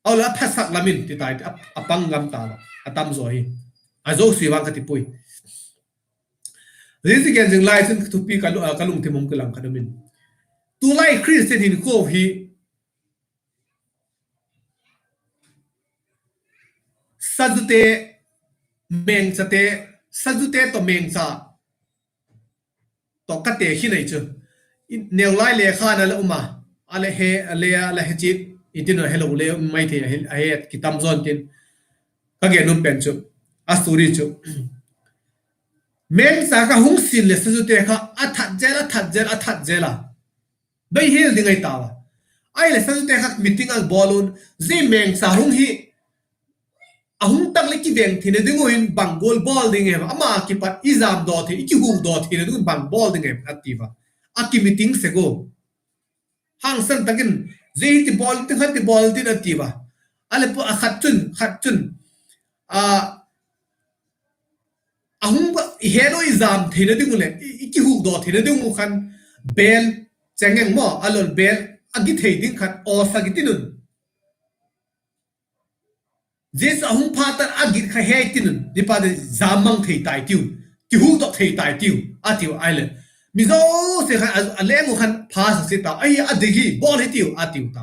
a le a phasak lam in ti tai, a, a pang ngam ta lo, a tam zaw hi. A zosia vang ka ti puai. Zia chu gen zing lai chun thupi ka lu-, a, ka lungthim um kilang khat um in, tulai Christian hinkhua hi, sazute, mengchate, sazute tawh mengcha tawh ka tekhin ahi chu. I neu lai lekha na la um a, a le he, a le, a la he chiat, i tin a helo le um mai thei a, a he kitam zaw intin, ka gen nuam pen chu, a story chu, mengcha kha hung sin leh sazute kha a that zel, a that zel, a that zel a, bei hial ding ahi tau a. Ahileh sazute kha meeting a bawl un, zia mengcha hung hi, a hung tak leh kiveng theina ding uh hin bang gual bawl ding em, ama kipat i jamdaw thei, i kihukdaw theina ding un bang bawl ding em a ti ua. A kimeeting sek u. Hangsan tak in, zia hi ti bawl tin, kha ti bawl tin a ti ua. A leh pu-, a khat chun, khat chun, a, a hung, i het u i jam theina ding uh leh i, i kihukdaw theina ding uh khan bel, chengeng maw, a lol bel, a gi thei ding khat awsak i tin un. Jesu a hung phat tak a git kha he tin un, zia pa te jam mang thei tai tiu, kihukdok thei tai tiu a tiu ahileh, mi zosia khan a, a leng uh khan phasak si ta, ahi a dik hi, bawl hi tiu a tiu ta.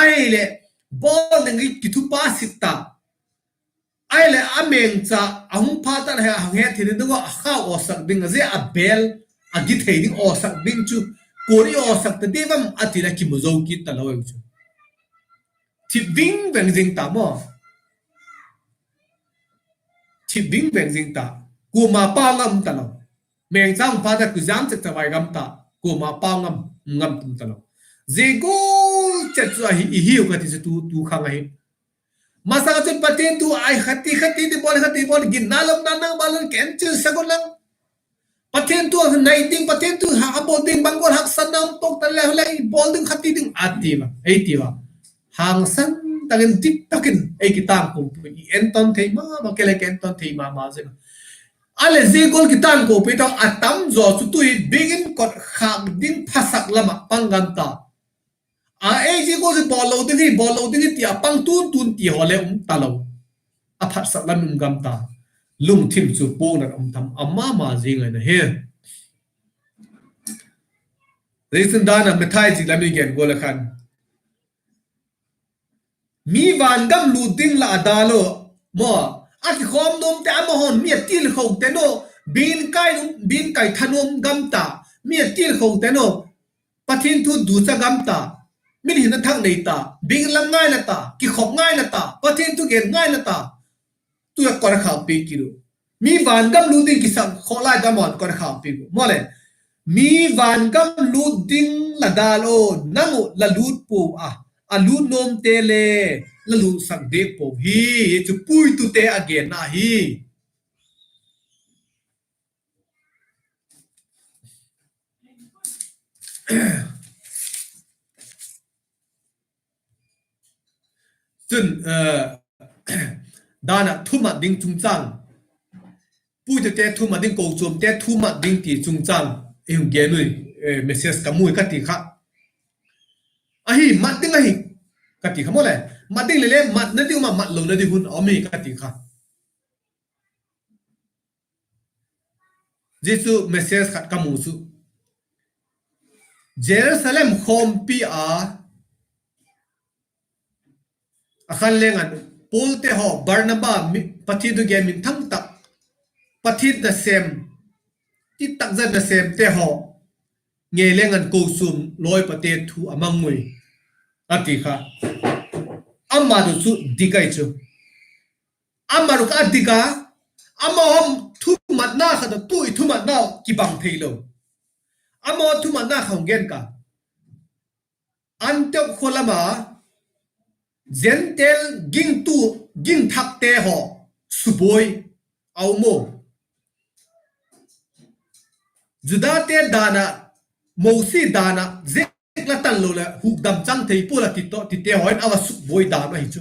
Ahileh, bawl ding hi kithupa sit ta. Ahileh a mengcha a hung phat tak he a hang het theina ding uh a khau awsak ding a, zia a bel, a gi thei ding awsak ding chu kua'n i awsak ta diam a ti leh kimu zo kit talo chu. Thip ving veng zing ta maw. Thip ving veng zing ta. Kuama pau ngam talo. Mengcha hung phat tak kizam chet chavai gam ta. Kuama pau ngam, ngam tum talo. Zia gual chet chu ahi, i hiu ka ti chu tu, tu khang ahi. Masa chun Pathian thu ai khati khati ti bawl, khati bawl, ginna lam na nang bawl, ken chil sagun lang. Pathian thu a nai ding, Pathian thu a bawl ding, bang gual haksatna um tawk ta le le i bawl ding kha ti ding a ti a, ei ti a. Hangsan tak in, dik tak in ei kitângkopi, i enton thei ma ma, kei le ka enton thei ma ma zing a. A leh zia gual kitângkopi ta a tam zaw chu tu hi biakin kot khâk ding phasak lam ah pang gam ta. A, ei zia gual chu bawl lo ding hi, bawl lo ding hi ti a pang tun tun ti haw le um talo. A phasak lam um gam ta. Lungthim chu puakna um tham a ma ma zing ahi na hi. Zia chun dan a Mathai zik lam i gen gual a khan, mi van gam lût ding la a dal u maw, a kikhawm nuamte amahaw'n mi a tilkho ten u, biakin kai, biakin kai tha nuam gam ta, mi a tilkho ten u, Pathian thu ducha gam ta, mi hinna thak nei ta, biakin lam ngaina ta, kikhop ngaina ta, Pathian thugen ngaina ta, tu a kot a khâkpi kit u. Mi van gam lût ding kisak khaw lai ta amahaw'n kot a khâkpi u. Maw leh, mi van gam lût ding la dal u, nang u la lût puau a, a lût nuamte le la lûtsak diak puau hi, chu puitute a genna hi. Chun, dan a thumat ding chungchâng, puitute thumat ding, kochuamte thumat ding ti chungchâng i hung gen ui, message ka mu i ka ti kha. Ahi, mat ding ahi ka ti kha maw leh, mat ding le le matna ding um a, mat lona ding hun a um hi ka ti kha. Zia chu message khat ka mu chu, Jerusalem khawmpi a, a khan leng an, Paulte haw, Barnaba, Pathian thugen minthang tak, Pathian nasêm, ti tak zat nasêmte haw ngei leng an kochuam lawipate thu a mang ui a ti kha. Ama tu chu dik ahi chu. Ama ru kha a dik a, ama um thumatna kha tu i thumatna kibang theilo. Ama thumatna kha hung gen ka. Antiok khua lam a Gentile gingtu, gingthakte haw subuai a um u. Judate dan ah, Mosi dan ah zek la tan lo leh hukdam chang thei pua'n a ti tawh, tite haw in a va subuai dan ahi chu.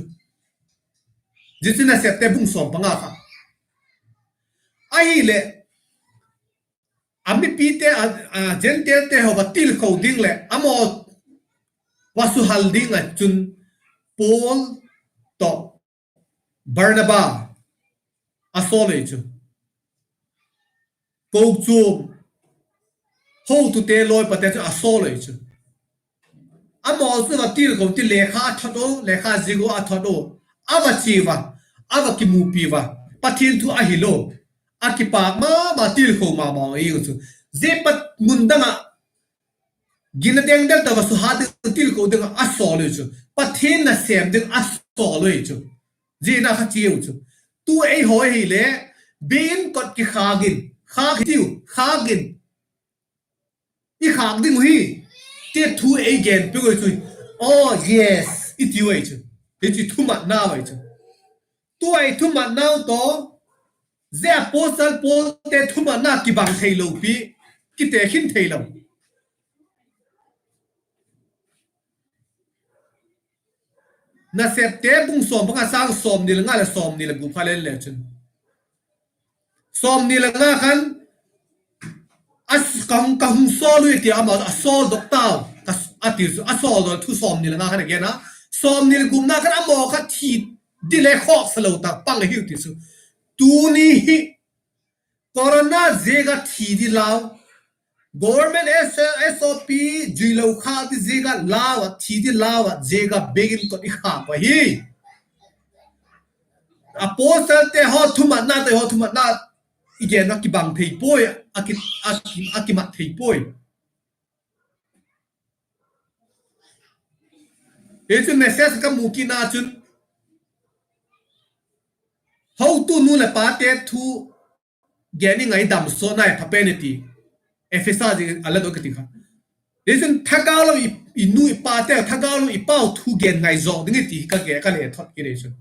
Zia chu Nasepte bung sawm panga kha. Ahileh, a mipite, Gentilete haw va tilkho ding leh a maw va suhal ding ah chun Paul tawh Barnaba a sawl ei chu. Kochuam hotute lawipate chu a sawl ei chu. A maw chu va tilkho ti, lekha a thot u, lekha zing u a thot u, a va chia ua, a va kimupi ua, Pathian thu a hil u, a kipâk ma ma, tilkho ma ma ei u chu. Zia pat mun dang ah ginna dengdel ta va suhat ding, tilkho ding ah a sawl u chu. Pathian nasêm ding a sawl u ei chu. Zia na kha chia u chu. Tu ei haw hile, biakin kot kikhâk in, khâk hi tiu, khâk in, i khâk ding uh hi, ti thu ei gen piak u chu. Oh yes, i tiu ei chu. Hi chu thumatnau ei chu. Tu ei thumatnau tawh, zia apostle Paulte thumatna kibang theilo pi, kite khin theilo. Nasepte bung sawm panga chang sawmni le nga leh sawmni le gup kha en le chun, sawmni le nga khan, a, ka hung, ka hung sawl ui ti a, ama a sawldok tau, a ti chu, a sawldok thu sawmni le nga khan a gen a, sawmni le gupna khan a maw kha thi di le khawksa lo tak pang ahiu ti chu. Tuni hi corona ziak a thi di lau, government S O P zuilo kha di ziak a lau a, thi di lau a ziak a biakin kot i khâk uh ahi. Apostlete haw thumatna, te haw thumatna i gen a kibang thei puai, a ki, a kimat thei puai. Hi chu message ka mu kitna chun, hotu nu leh pate thu gen i ngaidam sawt nai pha pen i ti, Ephesa zi a la dok ka ti kha. Hi chun thagau lam i, i nu i pate, thagau lam i pau thu gen ngai zawk ding i ti ka ge ka le thot kit ei chun.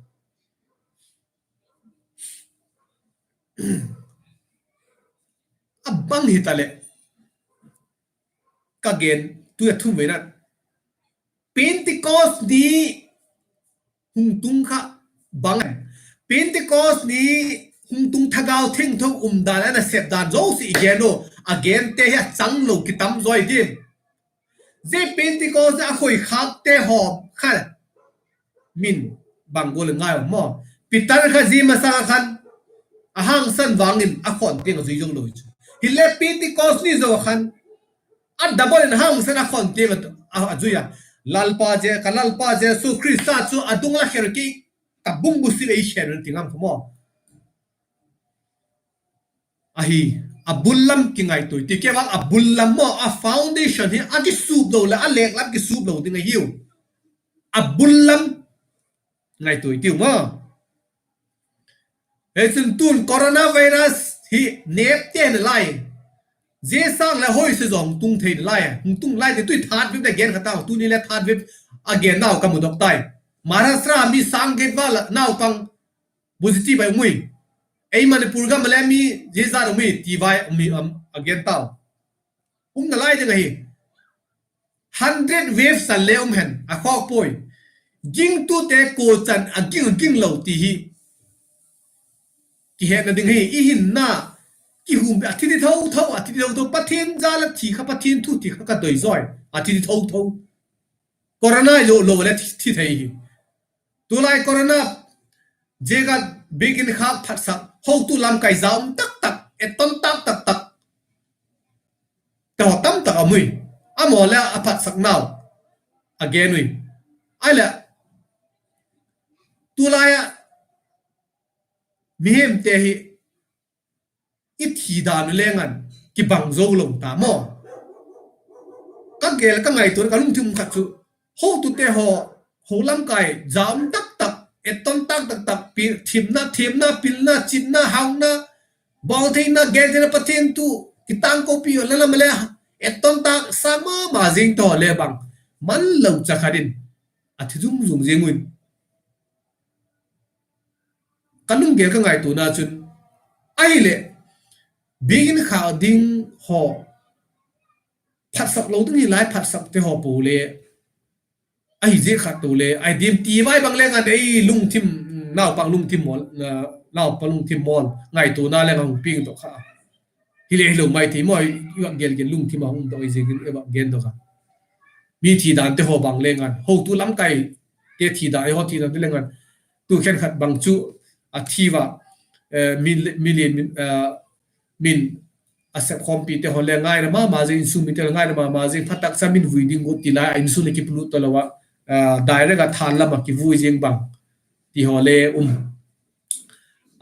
A bang hitaleh, ka gen, tu a thum vei na, Pentecost ni hung tung kha bang em? Pentecost ni hung tung Thagau Thiangtho um dan, a nasep dan zosia i gen u, a gente hi a chang lo kitam zaw i diam? Zia Pentecost a khoikhâkte haw kha min bang gual ngai um maw? Peter kha zia masang a khan a hangsan vang in a khawn tiang a zui zo lo chu. Hile Pentecost ni zo a khan a double in hangsan a khawn tiang a, a, a zui a. Lalpa Je-, ka Lalpa Jesu Khrista chu a dung la kher ki, ka bung bu sil ei kher ti ngam kha maw? Ahi, a bul lam kingaitua i ti kei vang, a bul lam maw, a foundation hi a kisup lo leh a lêk lam kisup lo ding ahiu. A bul lam ngaitua i tiu maw. Hichun tun coronavirus hi nêpte na lai, zia sâng leh hoi se zaw hung tung thei na lai, hung tung lai ti tu i third wave a gen kha tau, tuni leh third wave a gen nau ka mudok tai. Maharashtra mi sâng giat val naupang positive a um ui. Ei Manipur gam a le mi zia zat um ui ti vai mi a gen tau. Um na lai ding ahi. Hundred wave san le um hen a khawk puai. Gingtute kuachan a ging a ging lo ti hi kihetna ding hi, i hinna kihum a thi ti tho tho, a thi ti tho tho, Pathian jal a thi kha, Pathian thu ti kha ka doi zawi, a thi ti tho tho. Corona lo lo le thi, thi thei hi. Tulai corona ziak a biakin khâk phatsak, hotu lamkai za um tak tak, etton tak tak tak te haw tam tak a um ui. Amaw le a phatsak nau a gen ui. Ahileh, tulai ah mihemte hi i thi dan u leng an kibang zo lo ta maw. Ka gel ka ngaitua ka lungthim khat chu, hotute haw, ho lamkai za um tak tak, etton tak tak tak, pi-, thimna, thimna, pilna, chitna, hauna, bawltheina, gentheina, Pathian thu kitângkopi la lam le etton tak sa ma ma zing ta le bang man lo cha khat in a thi zum zum zing ui. Ka lunggel ka ngaituana chun, ahileh, biakin khâk ding haw, phatsak lo ding hi lai phatsakte haw pua le, ahi ziak khat tu le, ahi diam ti vai bang leng an ei lungthim, naupang lungthim mawl, naupang lungthim mawl ngaituana leng a hung piang dok kha. Hile hilo mai thei maw, i vak gel gel lungthim a hung dok i ziakin i vak gen dok a. Mi thi dante haw bang leng an, hotu lamkaite thi dan, ei haw thi dante leng an, tu khenkhat bang chu a thi ua, eh, mi, mi lian, min, eh, min a sep khawmpite haw le ngaina ma ma zing, insung mite le ngaina ma ma zing, phatak cha min vui ding ut ti lai a insung le kipulut talo a, direct a thân lam ah kivui zing bang ti haw le um.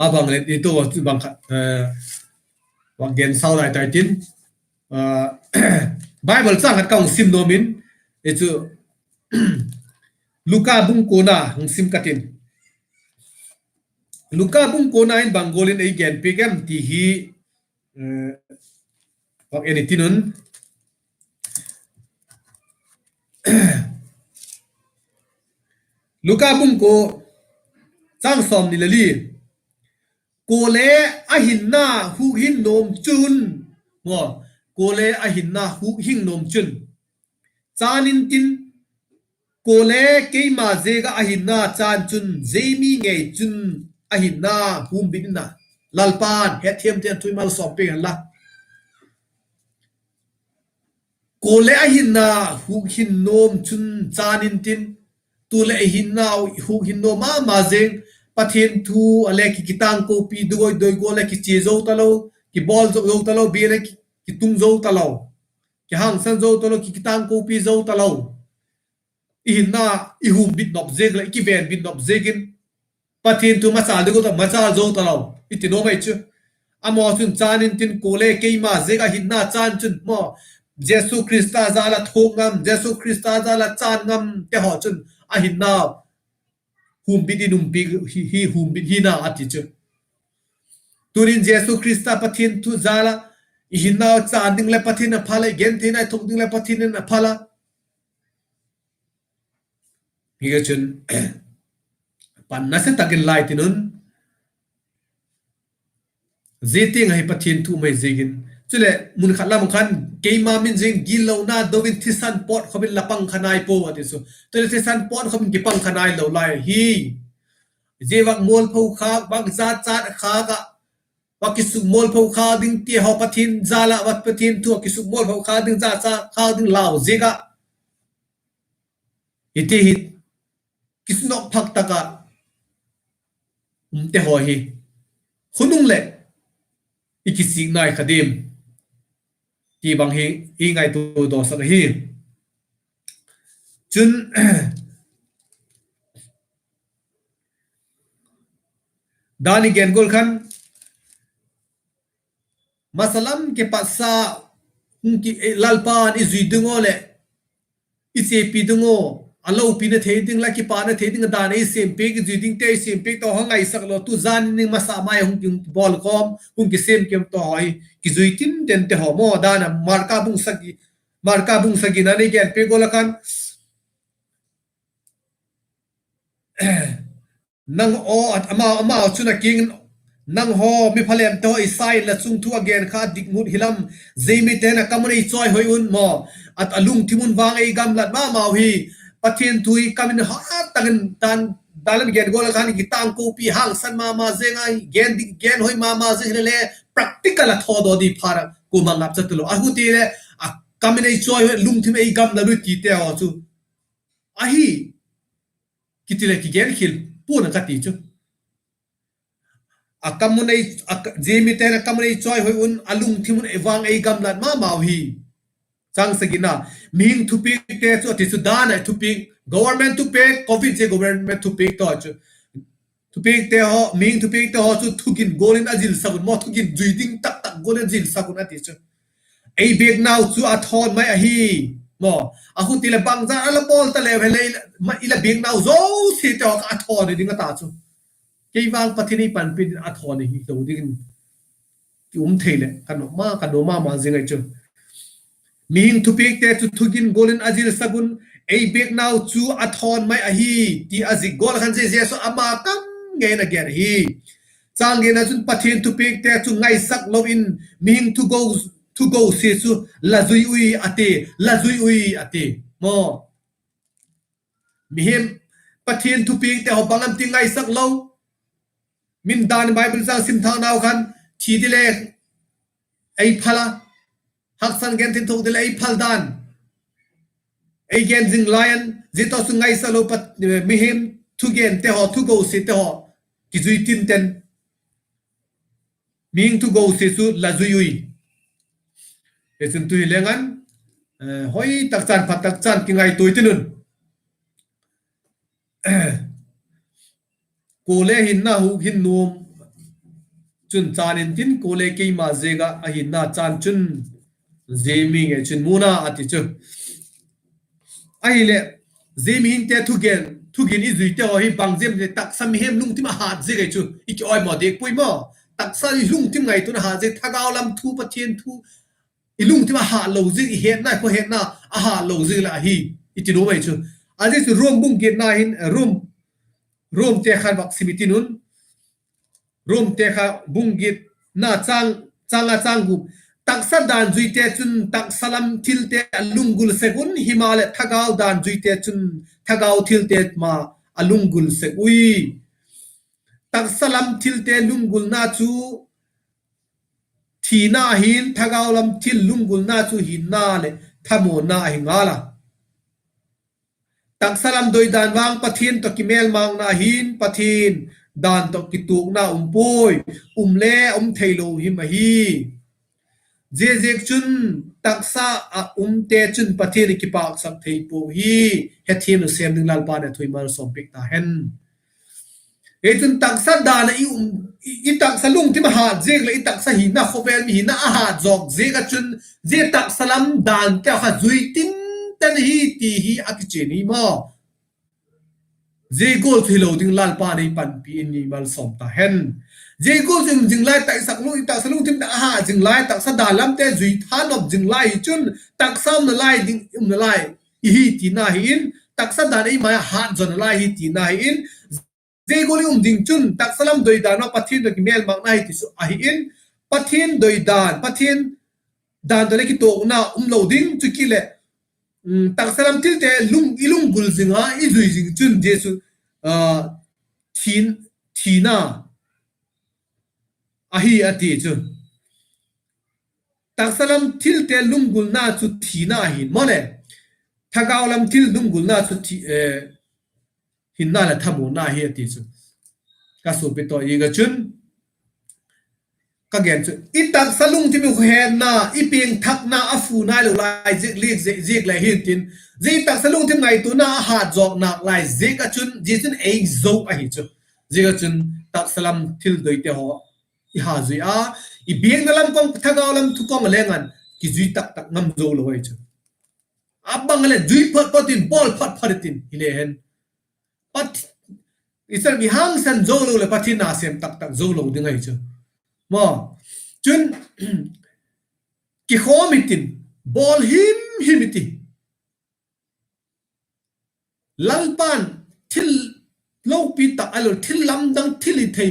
A bang le i tu a chu bang khat, eh, vak gen sau lai tai tin, Bible châng khat ka hung sim nuam in, i chu Luka bung kuana hung sim ka tin. Luka bung kuana in bang gual in ei genpiak em ti hi, eh, vak en i tin un. Luka bung kua, châng sawmni le li. Kuale a hinna hukhin nuam chun, maw, kuale a hinna hukhin nuam chun, chân intin, kuale keima ziak ah a hinna chân chun, zia mi ngei chun a hinna humbit in a, Lalpa'n hetthiamte thu ei malsawm piak hen la. Kuale a hinna hukhin nuam chun chân intin, tuleh i hinna hukhin nuam ma ma zing, Pathian thu a le ki, kitângkopi doi doi gual leh kichia zo talo, kibawl zo, zo talo, bia leh ki, kitung zo talo, kihangsan zo talo, ki, kitângkopi zo talo. I hinna i humbit nop ziak leh i kivenbit nop ziakin Pathian thu machâl ding uh ta, machâl zo talo i ti nuam ai chu. Amaw chun chân intin kuale keima ziak a hinna chân chun maw, Jesu Khrista jal a thuak ngam, Jesu Khrista jal a chân ngamte haw chun a hinna humbit in umpi hi, hi humbit hina a ti chu. Tunin Jesu Khrista Pathian thu jal a i hinna chân ding leh Pathian a phal a, i gentheina i thuak ding leh Pathian in a phal a. Hi ka chun, pan nasa tak in lai tin un, zia tiang ahi Pathian thu mai ziakin, Chuleh mun khat lam khan, keima min zing gillona do in thisan pawt khawm in la pang kha nai puau a ti chu. Chuleh thisan pawt khawm in kipang kha nai lo lai hi. Zia vak mualpho khâk, vak jachat khâk ah, vak kisukmualpho khâk ding ti haw, Pathian jal ah, vak Pathian thu ah kisukmualpho khâk ding, jachat khâk ding lau ziak ah, hiti hi kisunok phak tak ah umte haw hi, khunung leh i kizik nai kha diam ti bang hi i ngaitua dawsak ahi. Chun, dan i gen gual khan, masa lam kipatsa, hung ki, eh, Lalpa'n i zui ding aw leh, i chepi ding aw, a lopina thei ding, la kipana thei ding a dan ei sêmpiak, i zui dingte ei sêmpiak tawh, hung ngaisak lo, tu zan in masa mai hung kibawl kawm, hung kisêm kiam tawh hi, kizui tin tente haw maw, dan a Marka bung sagi, Marka bung sagina i genpiak gual a khan, nang aw, ama, amau chun a kiang in, nanghaw mi phalemte haw, Isai in la chung thu a gen kha a dik ngut hilam, zia mite'n a kam un ei chawihoi un maw, a, a lungthim un vang ei gamlat ma mau hi. Pathian thu i kam in hat tak in dan, dan lam gen gual a khan kitângkopi hangsan ma ma zing a, gen dik, genhoi ma ma zing hile le, practical a thawdaw di phat a kuama ngap cha talo. A huti leh, a kam in ei chawihoi, lungthim ei gamlat ui tite haw chu, ahi, kiti leh kigen khial pua'n a ka ti chu. A kam un ei, a, zia mite'n a kam un ei chawihoi un, a lungthim un ei vang ei gamlat ma mau hi. Chang sagina, mihing thupiakte chu a ti chu, dan a thupiak, government thupiak, covid zia government thupiak tawh chu. Thupiakte haw, mihing thupiakte haw chu thugin gual in a zilsak un maw, thugin zui ding tak tak gual in a zilsak un a ti chu. Ei biaknau chu a thawn mai ahi, maw. A huti leh bangzat a la bawl ta leu hile, ma, i la biaknau zosiate haw kha a thawn hi ding a ta chu. Kei vang Pathian ei panpi ding a thawn hi lo dingin ki um thei leh, ka nuam ma, ka nuam ma ma zing ahi chu. Mihing thupiakte chu thugin gual in a zilsak un, ei biaknau chu a thawn mai ahi, ti a zik gual khan zia Jesu ama kam ngei in a gen ahi. Chang giatna chun Pathian thupiakte chu ngaisak lo in, mihing thugo, thugosia chu la zui ui a ti, la zui ui a ti. Maw. Mihing, Pathian thupiakte haw bang am ti ngaisak lo. Min dan Bible chang sim thâknau khan, thi ding le ei phal a, haksat gen thinthuak ding le ei phal dan, ei gen zing lai in, zia tawh chu ngaisak lo, Pat-, mihing thugente haw, thugosiate haw, kizui tinten, mihing thugosia chu la zui ui. Hichun tu hi leng an, eh, hoi tak chan, phat tak chan kingaitua tin un. Kuale a hinna huk hin nuam chun chan intin, kuale keima ziak ah a hinna chan chun, zia mi ngei chun mu na a ti chu. Ahileh, zia mihingte thugen, thugin i zuite haw hi bang ziak em ti leh, taksa mihem lungthim a hat ziak ahi chu, i kiawimaw diak puai maw. Taksa i lungthim ngaituana hat ziak, thagau lam thu, Pathian thu, i lungthim a hat lo ziak, i hetna, i khawhetna a hat lo ziak leh ahi, i ti nuam ahi chu. A ziak chu Rom bung giatna hin, Rom, Romte khan vak sim i tin un. Romte kha bung giatna chang, chang nga chang gup. Taksa dan zuite chun taksa lam thilte a lunggul sek un, himaleh thagau dan zuite chun thagau thilte ma a lunggul sek ui. Taksa lam thilte lunggulna chu thina ahi'n, thagau lam thil lunggulna chu hinna leh thamuanna ahi ngal a. Taksa lam doidan vang Pathian tawh kimêlmâkna ahi'n, Pathian dan tawh kituakna um puai, um le um theilo him ahi. Ziaziakchun, taksa ah umte chun Pathian a kipâksak thei puau hi. Hethiam lo sêm ding Lalpa'n a thu ei malsawm piak ta hen. Ei chun taksa dan ah i um, i, i taksa lungthim a hat ziak leh i taksa hina, khawvel mi hina a hat zawk ziak ah chun, zia taksa lam dante kha zui tinten hi ti hi a kichian hi maw. Zia gual chu hilo ding Lalpa'n ei panpi in ei malsawm ta hen. Zia gual chu um zing lai, taksa lung, i taksa lungthim a hat zing lai, taksa dan lamte zui tha nop zing lai hi chun, taksa umna lai ding, umna lai i hi tina hi in, taksa dan eima hat zawna lai hi tina hi in, zia gual i um ding chun taksa lam doidan ah Pathian tawh kimêlmâkna hi ti chu ahi in, Pathian doidan, Pathian dan tawh le kituakna um lo ding chu ki leh, taksa lam thilte lung, i lunggul zing a i zui zing chun zia chu, a, thin, thina ahi a ti chu. Taksa lam thilte lunggulna chu thina ahi maw le. Thagau lam thil lunggulna chu thi, hinna leh thamuanna ahi a ti chu. Ka suapi tawh i ga chun, ka gen chu, i taksa lungthim i hetna, i piangthakna a fu nai lo lai ziak, ziak le hintin, zia i taksa lungthim ngaituana a hat zawk nâk lai ziak ah chun, zia chun ei zo ahi chu. Ziak ah chun taksa lam thil doite haw i ha zui a, i biakna lam kawng, thagau lam thu kawng a leng an kizui tak tak ngam zo lo ahi chu. A bang leh zui phat phat in, bawl phat phat in tin hile hen, Pat, i chan mi hangsan zo lo leh Pathian na sêm tak tak zo lo ding ahi chu. Maw, chun, kikhawm i tin, bawl him him i ti. Lalpa'n thil lopi tak a lo, thil lamdang thil i thei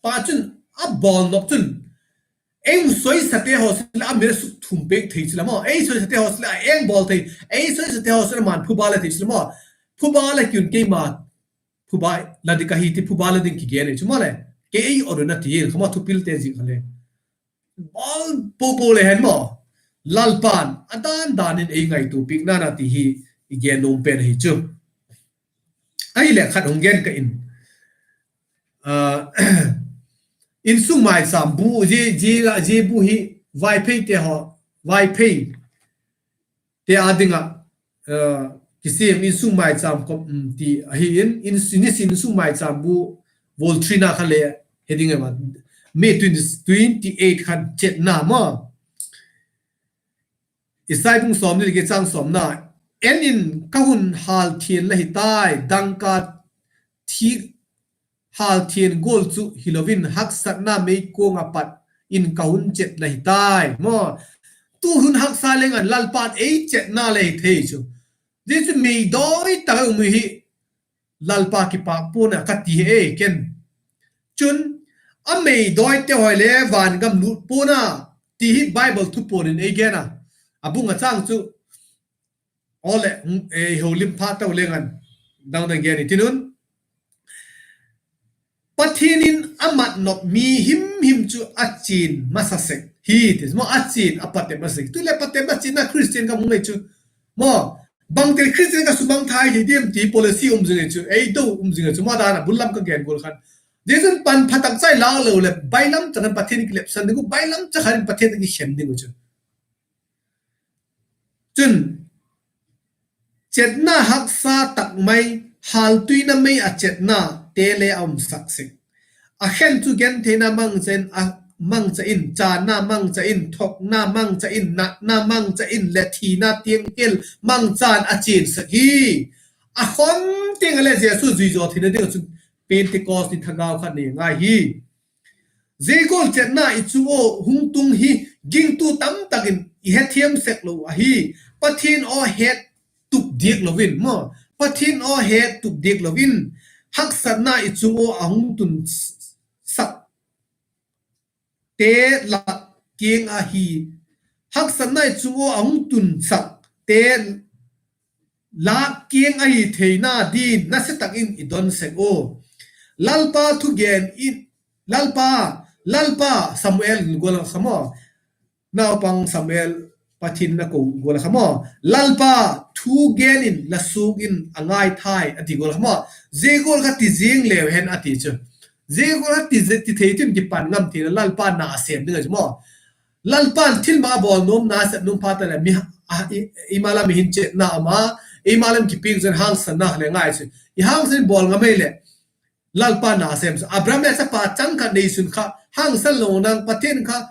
pa chun a bawl nop chun, ei soisate haw sile a mi sukthum pêk thei chu la maw, ei soisate haw sile a eng bawl thei, ei soisate haw sile aman phuba la thei chu la maw, phuba la kiun keima, phuba la ding ka hi ti phuba la ding kigen ei chu maw le, kei ei oruna ti kha maw, thupilte zik kha le bawl po po le hen maw, Lalpa'n a dan dan in ei ngaitua piakna na ti hi i gen nuam pen ahi chu. Ahileh khat hung gen ka in, insung maicham bu, zia, zia bu hi Vaipheite haw, Vaipheite â ding ah kisêm insung maicham kop ti ahi in, nisin insung maicham bu, Voltrina kha le he ding a, May twenty, twenty eight khan chetna maw, Isai bung sawmni leh giat chang sawmna, En in, ka hun hâlthiang la hi tai, dangka thîk hâlthiang gual chu hilo in, haksatna meikuang ah pat in ka hun chet la hi tai maw. Tu hun haksa leng an Lalpa'n ei chetna le hi thei chu. Zia chu meidawi tak a um hi, Lalpa kipâk pua'n a ka ti hi e ken. Chun, a meidawite haw le vangam lût pua'n a ti hi Bible thupuan in ei gen a. A bung a chang chu, aw leh, ei holim phat tau leng an, dang dang gen i tin un. Pathian in a mat nop mi himhim chu a chian masa sek hi ti maw, a chian a patep masa sek. Tu leh patepna chianna Christian ka mu ngei chu maw, bangti Christian ka sumang thai hi diam ti policy um zing ei chu, ei do um zing ei chu, madan a bul lam ka gen gual khan. Zia chun pan pha tak chai lâk lo leh bailam chak khan Pathian kilepsan ding uh, bailam chak khan Pathian kikhen ding uh chu. Chun, chetna haksa tak mai, hâltuina mei ah chetnate le a umsak sek. A khen chu gentheina mangcha in, a mangcha in, chânna mangcha in, thokna mangcha in, natna mangcha in leh thina tiang hel mangcha'n a chian sek hi. A khon tiang ah le Jesu zui zaw theina ding ah chun Pentecost ni thagau khat nei ngai hi. Zia gual chetna i chung ua hung tung hi gingtu tamtak in i hethiam sek lo ahi. Pathian aw het tup diak lo in maw, Pathian aw het tup diak lo in, haksatna i chung ua a hung tun sakte lak kiang ahi, haksatna i chung ua a hung tun sakte lak kiang ahi theina din nasia tak in i don sek u. Lalpa thugen in, Lalpa, Lalpa, Samuel in gual kha maw, naupang Samuel Pathian in a ko gual kha maw, Lalpa, thugen in la suak in a ngai thai a ti gual kha maw. Zia gual kha ti zing leu hen a ti chu. Zia gual kha ti thei tin kipan ngam thei a, Lalpa na a sêm ding a chu maw. Lalpa'n thilmak a bawl nuam, na a sep nuam phat a leh mi, eima lam i hin chetna um a, eima lam kipiak zan hangsanna le ngai chu. I hangsan bawl ngam ei leh Lalpa na a sêm chu. Abraham le chapa chang khat neisun kha hangsan lo nang, Pathian kha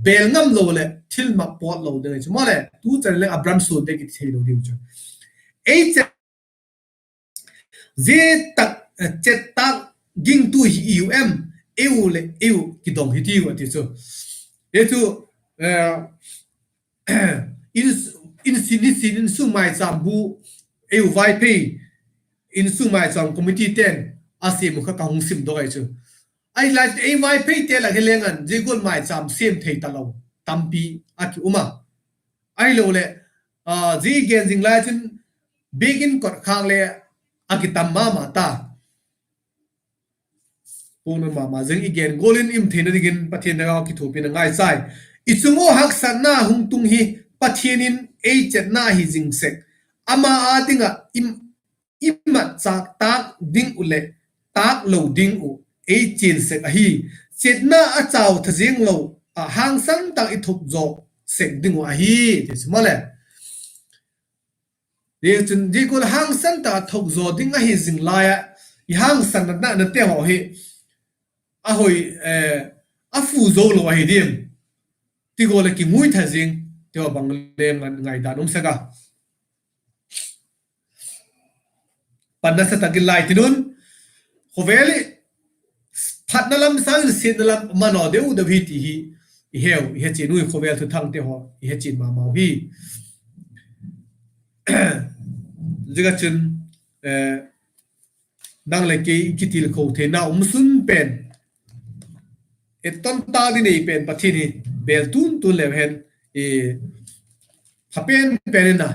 bêl ngam lo leh thilmak pawt lo ding ahi chu maw le. Tu chan leh Abraham suante kiti thei lo ding chu. Ei chet, zia tak, chet tak gingtu hi i u em, ei u leh ei u kidong hi tiu a ti chu. Ei chu, in, in sin, in sin, insung maicham bu, ei u Vaiphei insung maicham committee ten a sêm u kha ka hung simdok ahi chu. Ahi lai ei Vaipheite lak hi leng an zia gual maicham sêm thei talo tampi a ki um a. Ahiloleh, zia i gen zing lai chun biakin kotkhâk le a kitam ma ma ta. Puaknung ma ma zing i gen gual in i um theina dingin Pathian thagau kithuapi'n a ngai chai. I chung ua haksatna hung tung hi Pathian in ei chetna ahi zing sek, ama â ding ah i matchâk tâk ding uh leh tâk lo ding uh ei chian sek ahi. Chetna a chau tha ziang lo ah hangsan tak i thuak zaw sek ding uh ahi, ti chu maw le. Zia chun zia gual hangsan tak a thuak zaw ding ahi zing lai ah, i hangsanna nate haw hi a hoi, a fu zo lo ahi diam ti gual leh kingui tha zing ti haw bang le ngaidan um sek a. Pan nasa tak in lai tin un, khawvel hi phatna lam sâng in siatna lam manaw deu deu hi ti hi i heu, i hechian ui, khawvel thuthangte haw i hechian ma mau hi. Ziak a chun, nang leh kei kitilkho theina um sun pen, etton tâk ding nei pen Pathian hi bêl tun tun leu hen, pha pen pen in a,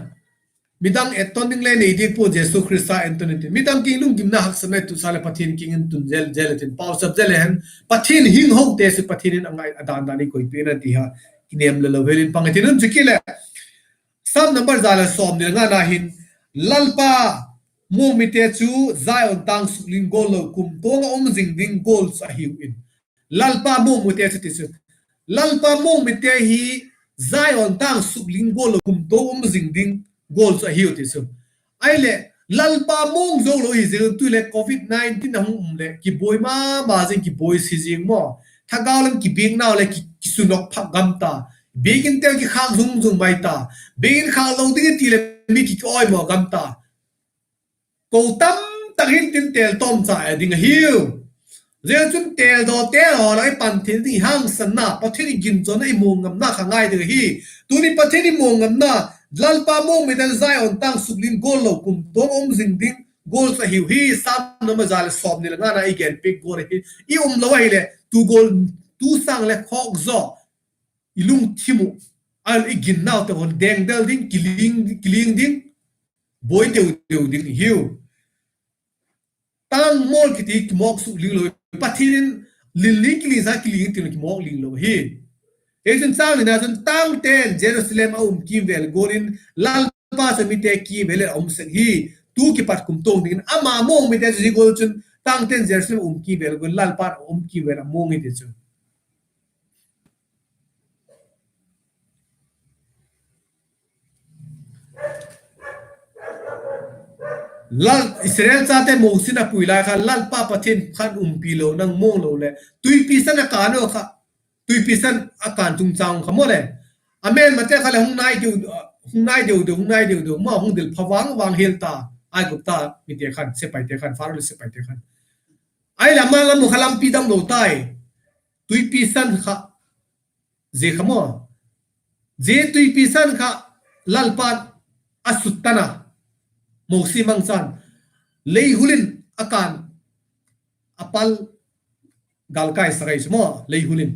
midang etton ding le nei diak pua, Jesu Khrista entton intin, midang kiang lungkimna haksatna i tusa leh Pathian kiang in tun zel zel intin, pauchap zel le hen, Pathian hing hote chu Pathian in a ngai a dan dan i koipiak na ti ha, kinêm le lo hel in pang i tin un chu ki leh. Sam number za leh sawmni le ngana hin, Lalpa muangmite chu Zion tâng sukling gual lo kumtuang ah um zing ding gual chu ahiu in. Lalpa muangmite chu ti chu, Lalpa muangmite hi Zion tâng sukling gual lo kumtuang um zing ding gual chu ahiu ti chu. Ahileh, Lalpa muang zo lo hi zing, tu leh covid nineteen a hung um leh kibuai ma ma zing, kibuai si zing maw. Thagau lam kibiaknau leh kisunok phak gam ta. Biakin teu kikhâk zung zung mai ta. Biakin khâk lo ding i ti leh mi ki ki awi maw gam ta. Ko tam tak hin tin têl tawm cha a ding ahiu. Zia chun têldaw têl haw la i pan thei ding, i hangsanna, Pathian i ginzawna, i muangngamna kha ngai ding ahi. Tuni Pathian i muangngamna, Lalpa muangmite Zion tâng sukling gual lo kumtuang um zing ding gual chu ahiu hi. Sam number za leh sawmni le ngana i genpiak gual ahi. I um lo ahileh tu gual, tu sâng leh khawk zaw i lungthim uh, a i ginnaute haw dengdel ding, kiling ding, buai deu deu ding hiu. Tâng mawl kiti kimawk sukling lo, Pathian in lingling kiling sa kiling ti lo kimawk ling lo hi. Ei chun châng nina chun tângte'n Jerusalem a um kîmvêl gual in Lalpa chu mite kîmvêl ah a um sek hi. Tu kipat kumtuang dingin ama muangmite chu zia gual chun tângte'n Jerusalem a um kîmvêl gual in Lalpa'n a um kîmvêl a muang hi ti chu. Lal, Israel chate Mosi in a pui lai kha Lalpa Pathian khan umpi lo, nang muang lo leh Tuipi San a kân u kha, Tuipi San a kân chungchâng kha maw le, a mêlmate kha leh hung nai deu, hung nai deu deu, hung nai deu deu maw, hung dil pha vang vang hial ta, Aigupta mite khan, sepaite khan, Pharaoh leh sepaite khan. Ahileh ama lam u kha lampi dam lo tai. Tuipi San kha, zia kha maw, zia Tuipi San kha Lalpa'n a sut tan a, Mosi mangchan, leihul in a kân, a pal, gâlkaisak ahi chu maw, leihul in.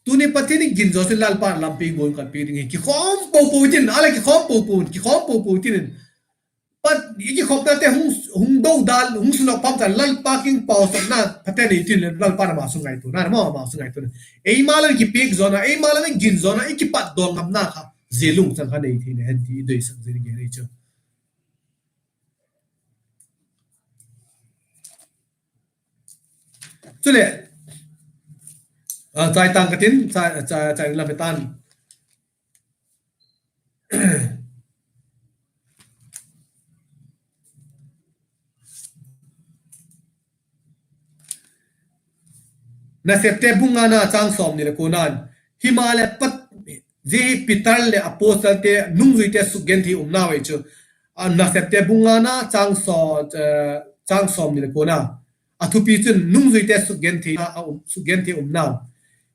Tuni Pathian i ginzaw chun Lalpa'n lampi guan khat pia ding hi, kikhawm po po tin, a leh kikhawm po po, kikhawm po po tin in, pat i kikhopnate hung, hung do dan, hung sunok pam ta, Lalpa kiang pauchapna phate nei tin leh Lalpa'n ama chu ngaituana, ama chu ngaituana. Eima lam kipiak zawna, eima lam i ginzawna, i kipatdaw ngamna kha zia lungchang kha nei theina hen ti i doisak zing ahi chu. Chuleh, chai tâng ka tin, chai, chai, chai lam he tan. Nasepte bung ngana châng sawmni leh kuana'n, himaleh Pat-, zia hi Peter leh apostelte nungzuite sukgenthei umnau ahi chu. Nasepte bung ngana châng saw-, châng sawmni leh kuana. A thupi chun nungzuite sukgenthei, a um, sukgenthei umnau.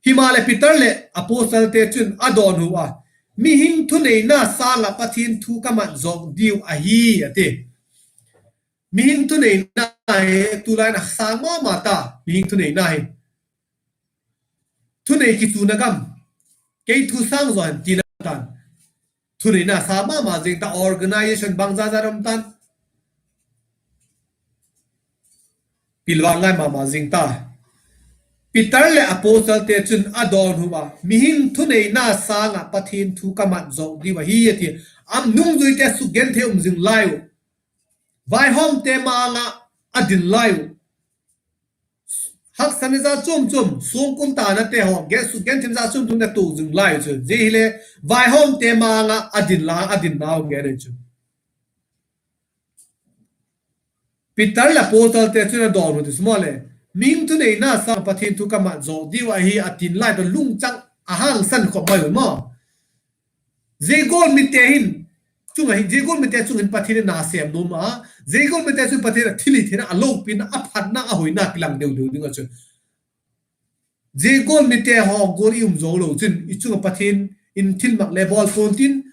Himaleh Peter leh apostelte chun a dawnhu a, mihing thuneina sâng ah Pathian thu ka mat zawk diu ahi, a ti. Mihing thuneina hi tulai in a sâng ma ma ta, mihing thuneina hi. Thunei kichuna gam, Kei thu sâng zaw in ti lam tan. Thuneina sa ma ma zing ta, organization bangza za lam tan. Pilvang ngai ma ma zing ta. Peter leh apostlete chun a dawnhu a, mihing thuneina sâng ah Pathian thu ka mat zawk diu ahi, a ti. A nungzuite sukgenthei um zing lai uh. Vaihawmte ma-âng ah a din lai uh. Haksatna za chuam chuam, suangkul tanate haw, gen sukgentheina za chuam chuam a tuak zing lai uh chu. Zia hile vaihawmte ma-âng ah a din la, a dinnau gen ahi chu. Peter leh apostlete chun a dawnhu ti chu maw le, mihing thuneina sâng Pathian thu ka mat zawk diu ahi, a tin lai tawh lungchang a hangsan khop mai u maw. Zia gual mite hin, chung ah hin, zia gual mite chung hin Pathian in na sêm nuam a, zia gual mite chun Pathian a thilhitheina, a lopina, a phatna, a hoina kilang deu deu ding ah chu. Zia gual mite haw gual i um zo lo chun, i chung ah Pathian in thilmak le bawl pua'n tin,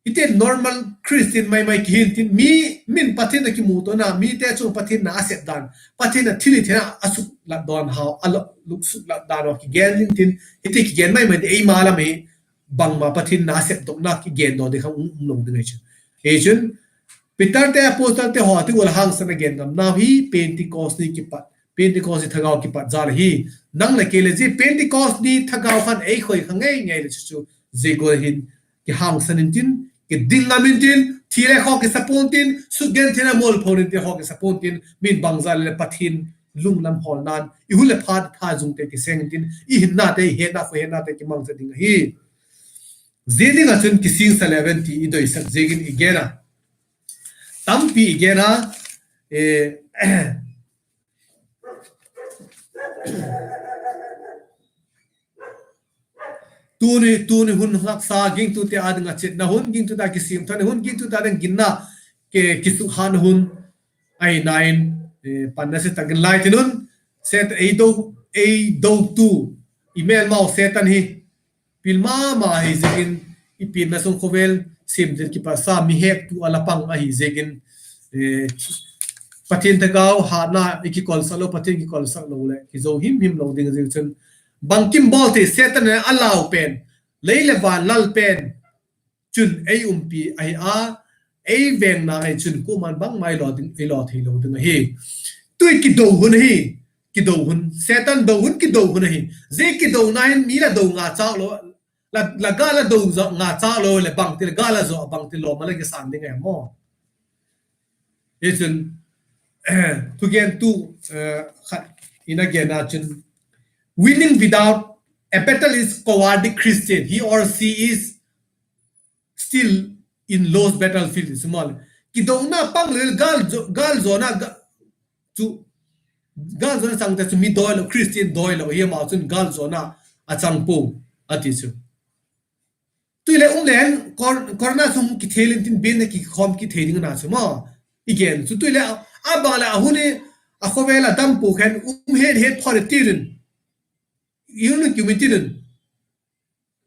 i te normal Christian mai mai kihin tin, mi, min Pathian a kimutuana, mite chung Pathian na a sep dan, Pathian a thilhitheina a suklat dan haw, a lo, luk suklat dan haw kigen intin, hiti kigen mai mai di eima lam hi, bangma Pathian na a sepdokna kigendok ding kha um, um lo ding ahi chu. Hi chun, Peterte, apostlete haw ti gual hangsan a gen ngam nau hi Pentecost ni kipat, Pentecost ni thagau kipat jal ahi. Nang leh kei le zia Pentecost ni thagau khan ei khoi kha ngei ngei le chu chu, zia gual hin kihangsan intin, kiding ngam intin, thi le khaw kisa pua'n tin, sukgentheina mualpho intin, khaw kisa pua'n tin, min bangza le Pathian lunglam hawlna'n i hun leh phat, phat zungte kiseng intin, i hinnate, i hetna, khua hetnate kimangcha ding ahi. Zia ding ah chun kisingsa le ven ti i doisak ziakin i gen a. Tampi i gen a, e, tuni, tuni hun haksa, gingtute â ding ah chiatna hun, gingtute â kisiamthâkna hun, gingtute â ding ginna, ki, kisukhatna hun ahi nain, e, panna se tak in lai tin un, Set, ei do, ei dotu, i mêlmau Setan hi pil ma ma hi ziakin, i pianna sung khawvel siam zil kipat sa mi hektu a la pang ahi ziakin, e, Pathian thagau hatna i kikolsak lo, Pathian kikolsak lo leh kizo him him lo ding ziak chun, bangkim bawl thei Setan in a lau pen, lei leh van lal pen chun ei umpi ahi a, ei vengna ahi chun kuama'n bangma ei law ding, ei law theilo ding ahi. Tui kido hun ahi, kido hun, Setan do hun, kido hun ahi. Zia kidona hin mi la do nga châk lo, la, la gâl la do zo nga châk lo leh bangti leh gâl la zo, bangti lawm a la kisân ding em maw? Hichun, thugentu, eh, khat in a genna chun, Winning without a battle is cowardly Christian. He or she is still in lost battlefield, ti chu maw le. Kidona pang lo, gâl zo, gâl zona ga, chu, gâl zona changte chu mi dawilo, Christian dawilo hi, amau chun gâl zona a chang puau, a ti chu. Tu'leh um le hen, cor-, corona sung kithel intin biakna kikhawm kit thei ding ana chu maw. I gen chu tu'leh, a bang leh a hun hi, a khawvel a dam pua khen um het het phot i tin in, i hun kium i tin in,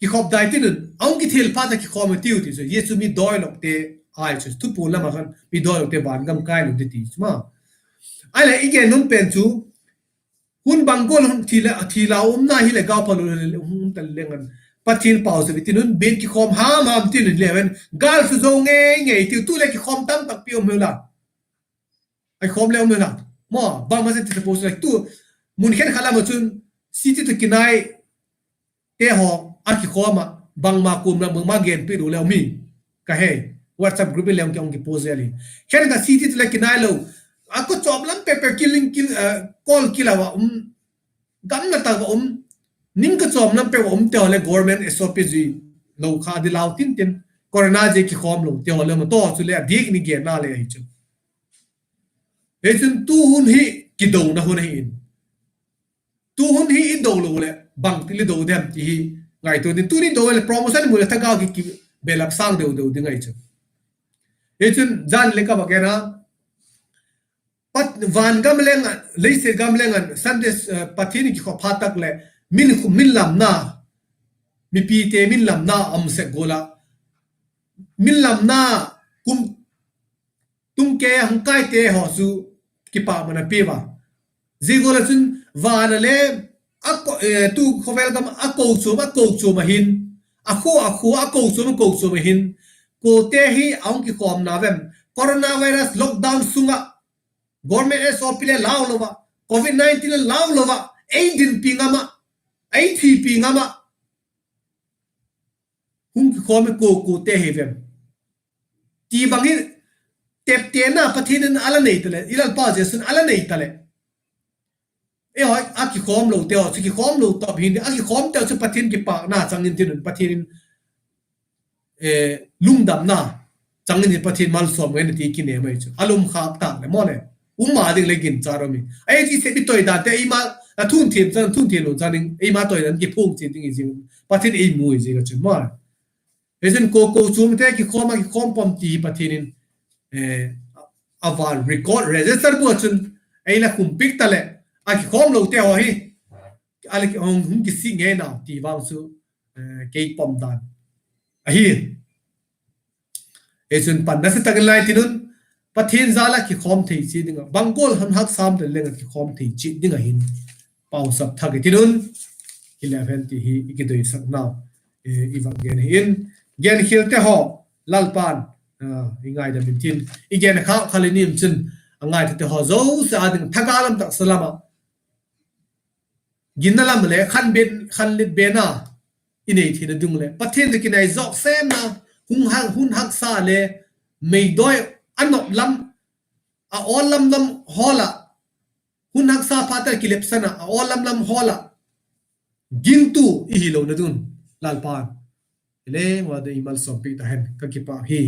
kikhop dai tin in, a hung kithel phat a kikhawm i tiu ti chu, zia chu mi dawilokte ahi chu, thupuan lam ah khan mi dawilokte van gam kai lo di ti chu maw. Ahileh i gen hun pen chu, hun bang gual hun thi leh, thi lau umna hileh gau pha lo le, hun um ta leng an, Pathian pau se i tin un, biak kikhawm ham ham tin in le ven, gâl chu zo ngei ngei tiu, tu'leh kikhawm tam tak pi um hela. Ai khawm le um hela. Maw, bangma se ti suppose like tu, mun khenkhat lam ah chun, city tawh kinai te haw a kikhawm ah, bangma kuam lam, bangma genpiak lo le um hi. Ka he, WhatsApp group in le hung ki, hung kipost zel hi. Khenkhat city tawh le kinai lo, a kawchawm lam pek pek kiling kil, eh, kol kila ah um, gamla tak ah um, ning kawchawm lam pek ah umte haw le government SOP zui lo kha di lau tin tin, corona zia kikhawm lote haw le um a, tu chu le a diak in i genna le ahi chu. Hichun tu hun hi kidona hun ahi in. Tu hun hi i do lo leh bangti leh do dem ti hi ngaitua ding. Tuni do leh promotion mu leh thagau ki, ki belap sâng deu deu ding ahi chu. Hichun jan le ka va gen a, Pat-, van gam leng an, leiset gam leng an, Sunday, eh, Pathian in kikhop phat tak leh, min khu-, min lamna, mipite min lamna a um sek gual ah, min lamna kum tung kei a hung kaite haw chu kipakman a pia a. Zia gual ah chun van a le a ko-, eh, tu khawvel gam a kochuam, a kochuam ah hin, a khua, a khua, a kochuam, a kochuam ah hin, kuate hi a hung kikhawmna vem, coronavirus lockdown sung ah, government S O P le lau lo ah, covid nineteen le lau lo ah, ei dinpi ngam ah, ei thipi ngam ah, hung kikhawm hi kua kuate hi vem, ti bang hi teptena Pathian in a la nei taleh, i Lalpa Jesu'n a la nei taleh, eihaw a kikhawm lote haw chu kikhawm lo tawp hin, a kikhawmte haw chu Pathian kipâkna chang intin un, Pathian in lungdamna chang in hi Pathian malsawm ngen a ti kinem ahi chu. A lum khâk tâk leh maw leh, um ma ding leh gin cha rom hi. Ahi ti sep i toi dante eima, a thunthiam chan, thunthiam lo chan ding, eima toi dan kiphung chiat ding i zing, Pathian ei mu i zing a chun maw. Hichun ko, kochuamte kikhawm a, kikhawm pom ti hi Pathian in a van record register bu ah chun ei la khum piak taleh, a kikhawm lote haw hi a la hung, hung kisik ngei nau ti vang chu kei pom dan ahi. Hichun pan nasa tak in la i tin un, Pathian jal ah kikhawm thei chiat ding ah, bang gual hun haksa um leng leng ah kikhawm thei chiat ding ah hin pauchap thak i tin un, hileh hen ti hi i kidoisaknau i vak gen hi in, genkhialte haw, Lalpa'n i ngaidam intin, i gen khâk khal i nim chun, a ngaithate haw zosia â ding thagau lam, taksa lam ah ginna lam leh khanlet bena i nei theina ding leh Pathian tawh kinai zawk semna, hun haksa le meidawi a nop lam, a awl lam lam hawl ah, hun haksa phat a kilepsan ah, a awl lam lam hawl ah gingtu i hilona ding un, Lalpa'n i lengua dei malsawm piak ta hen, ka kipâk hi.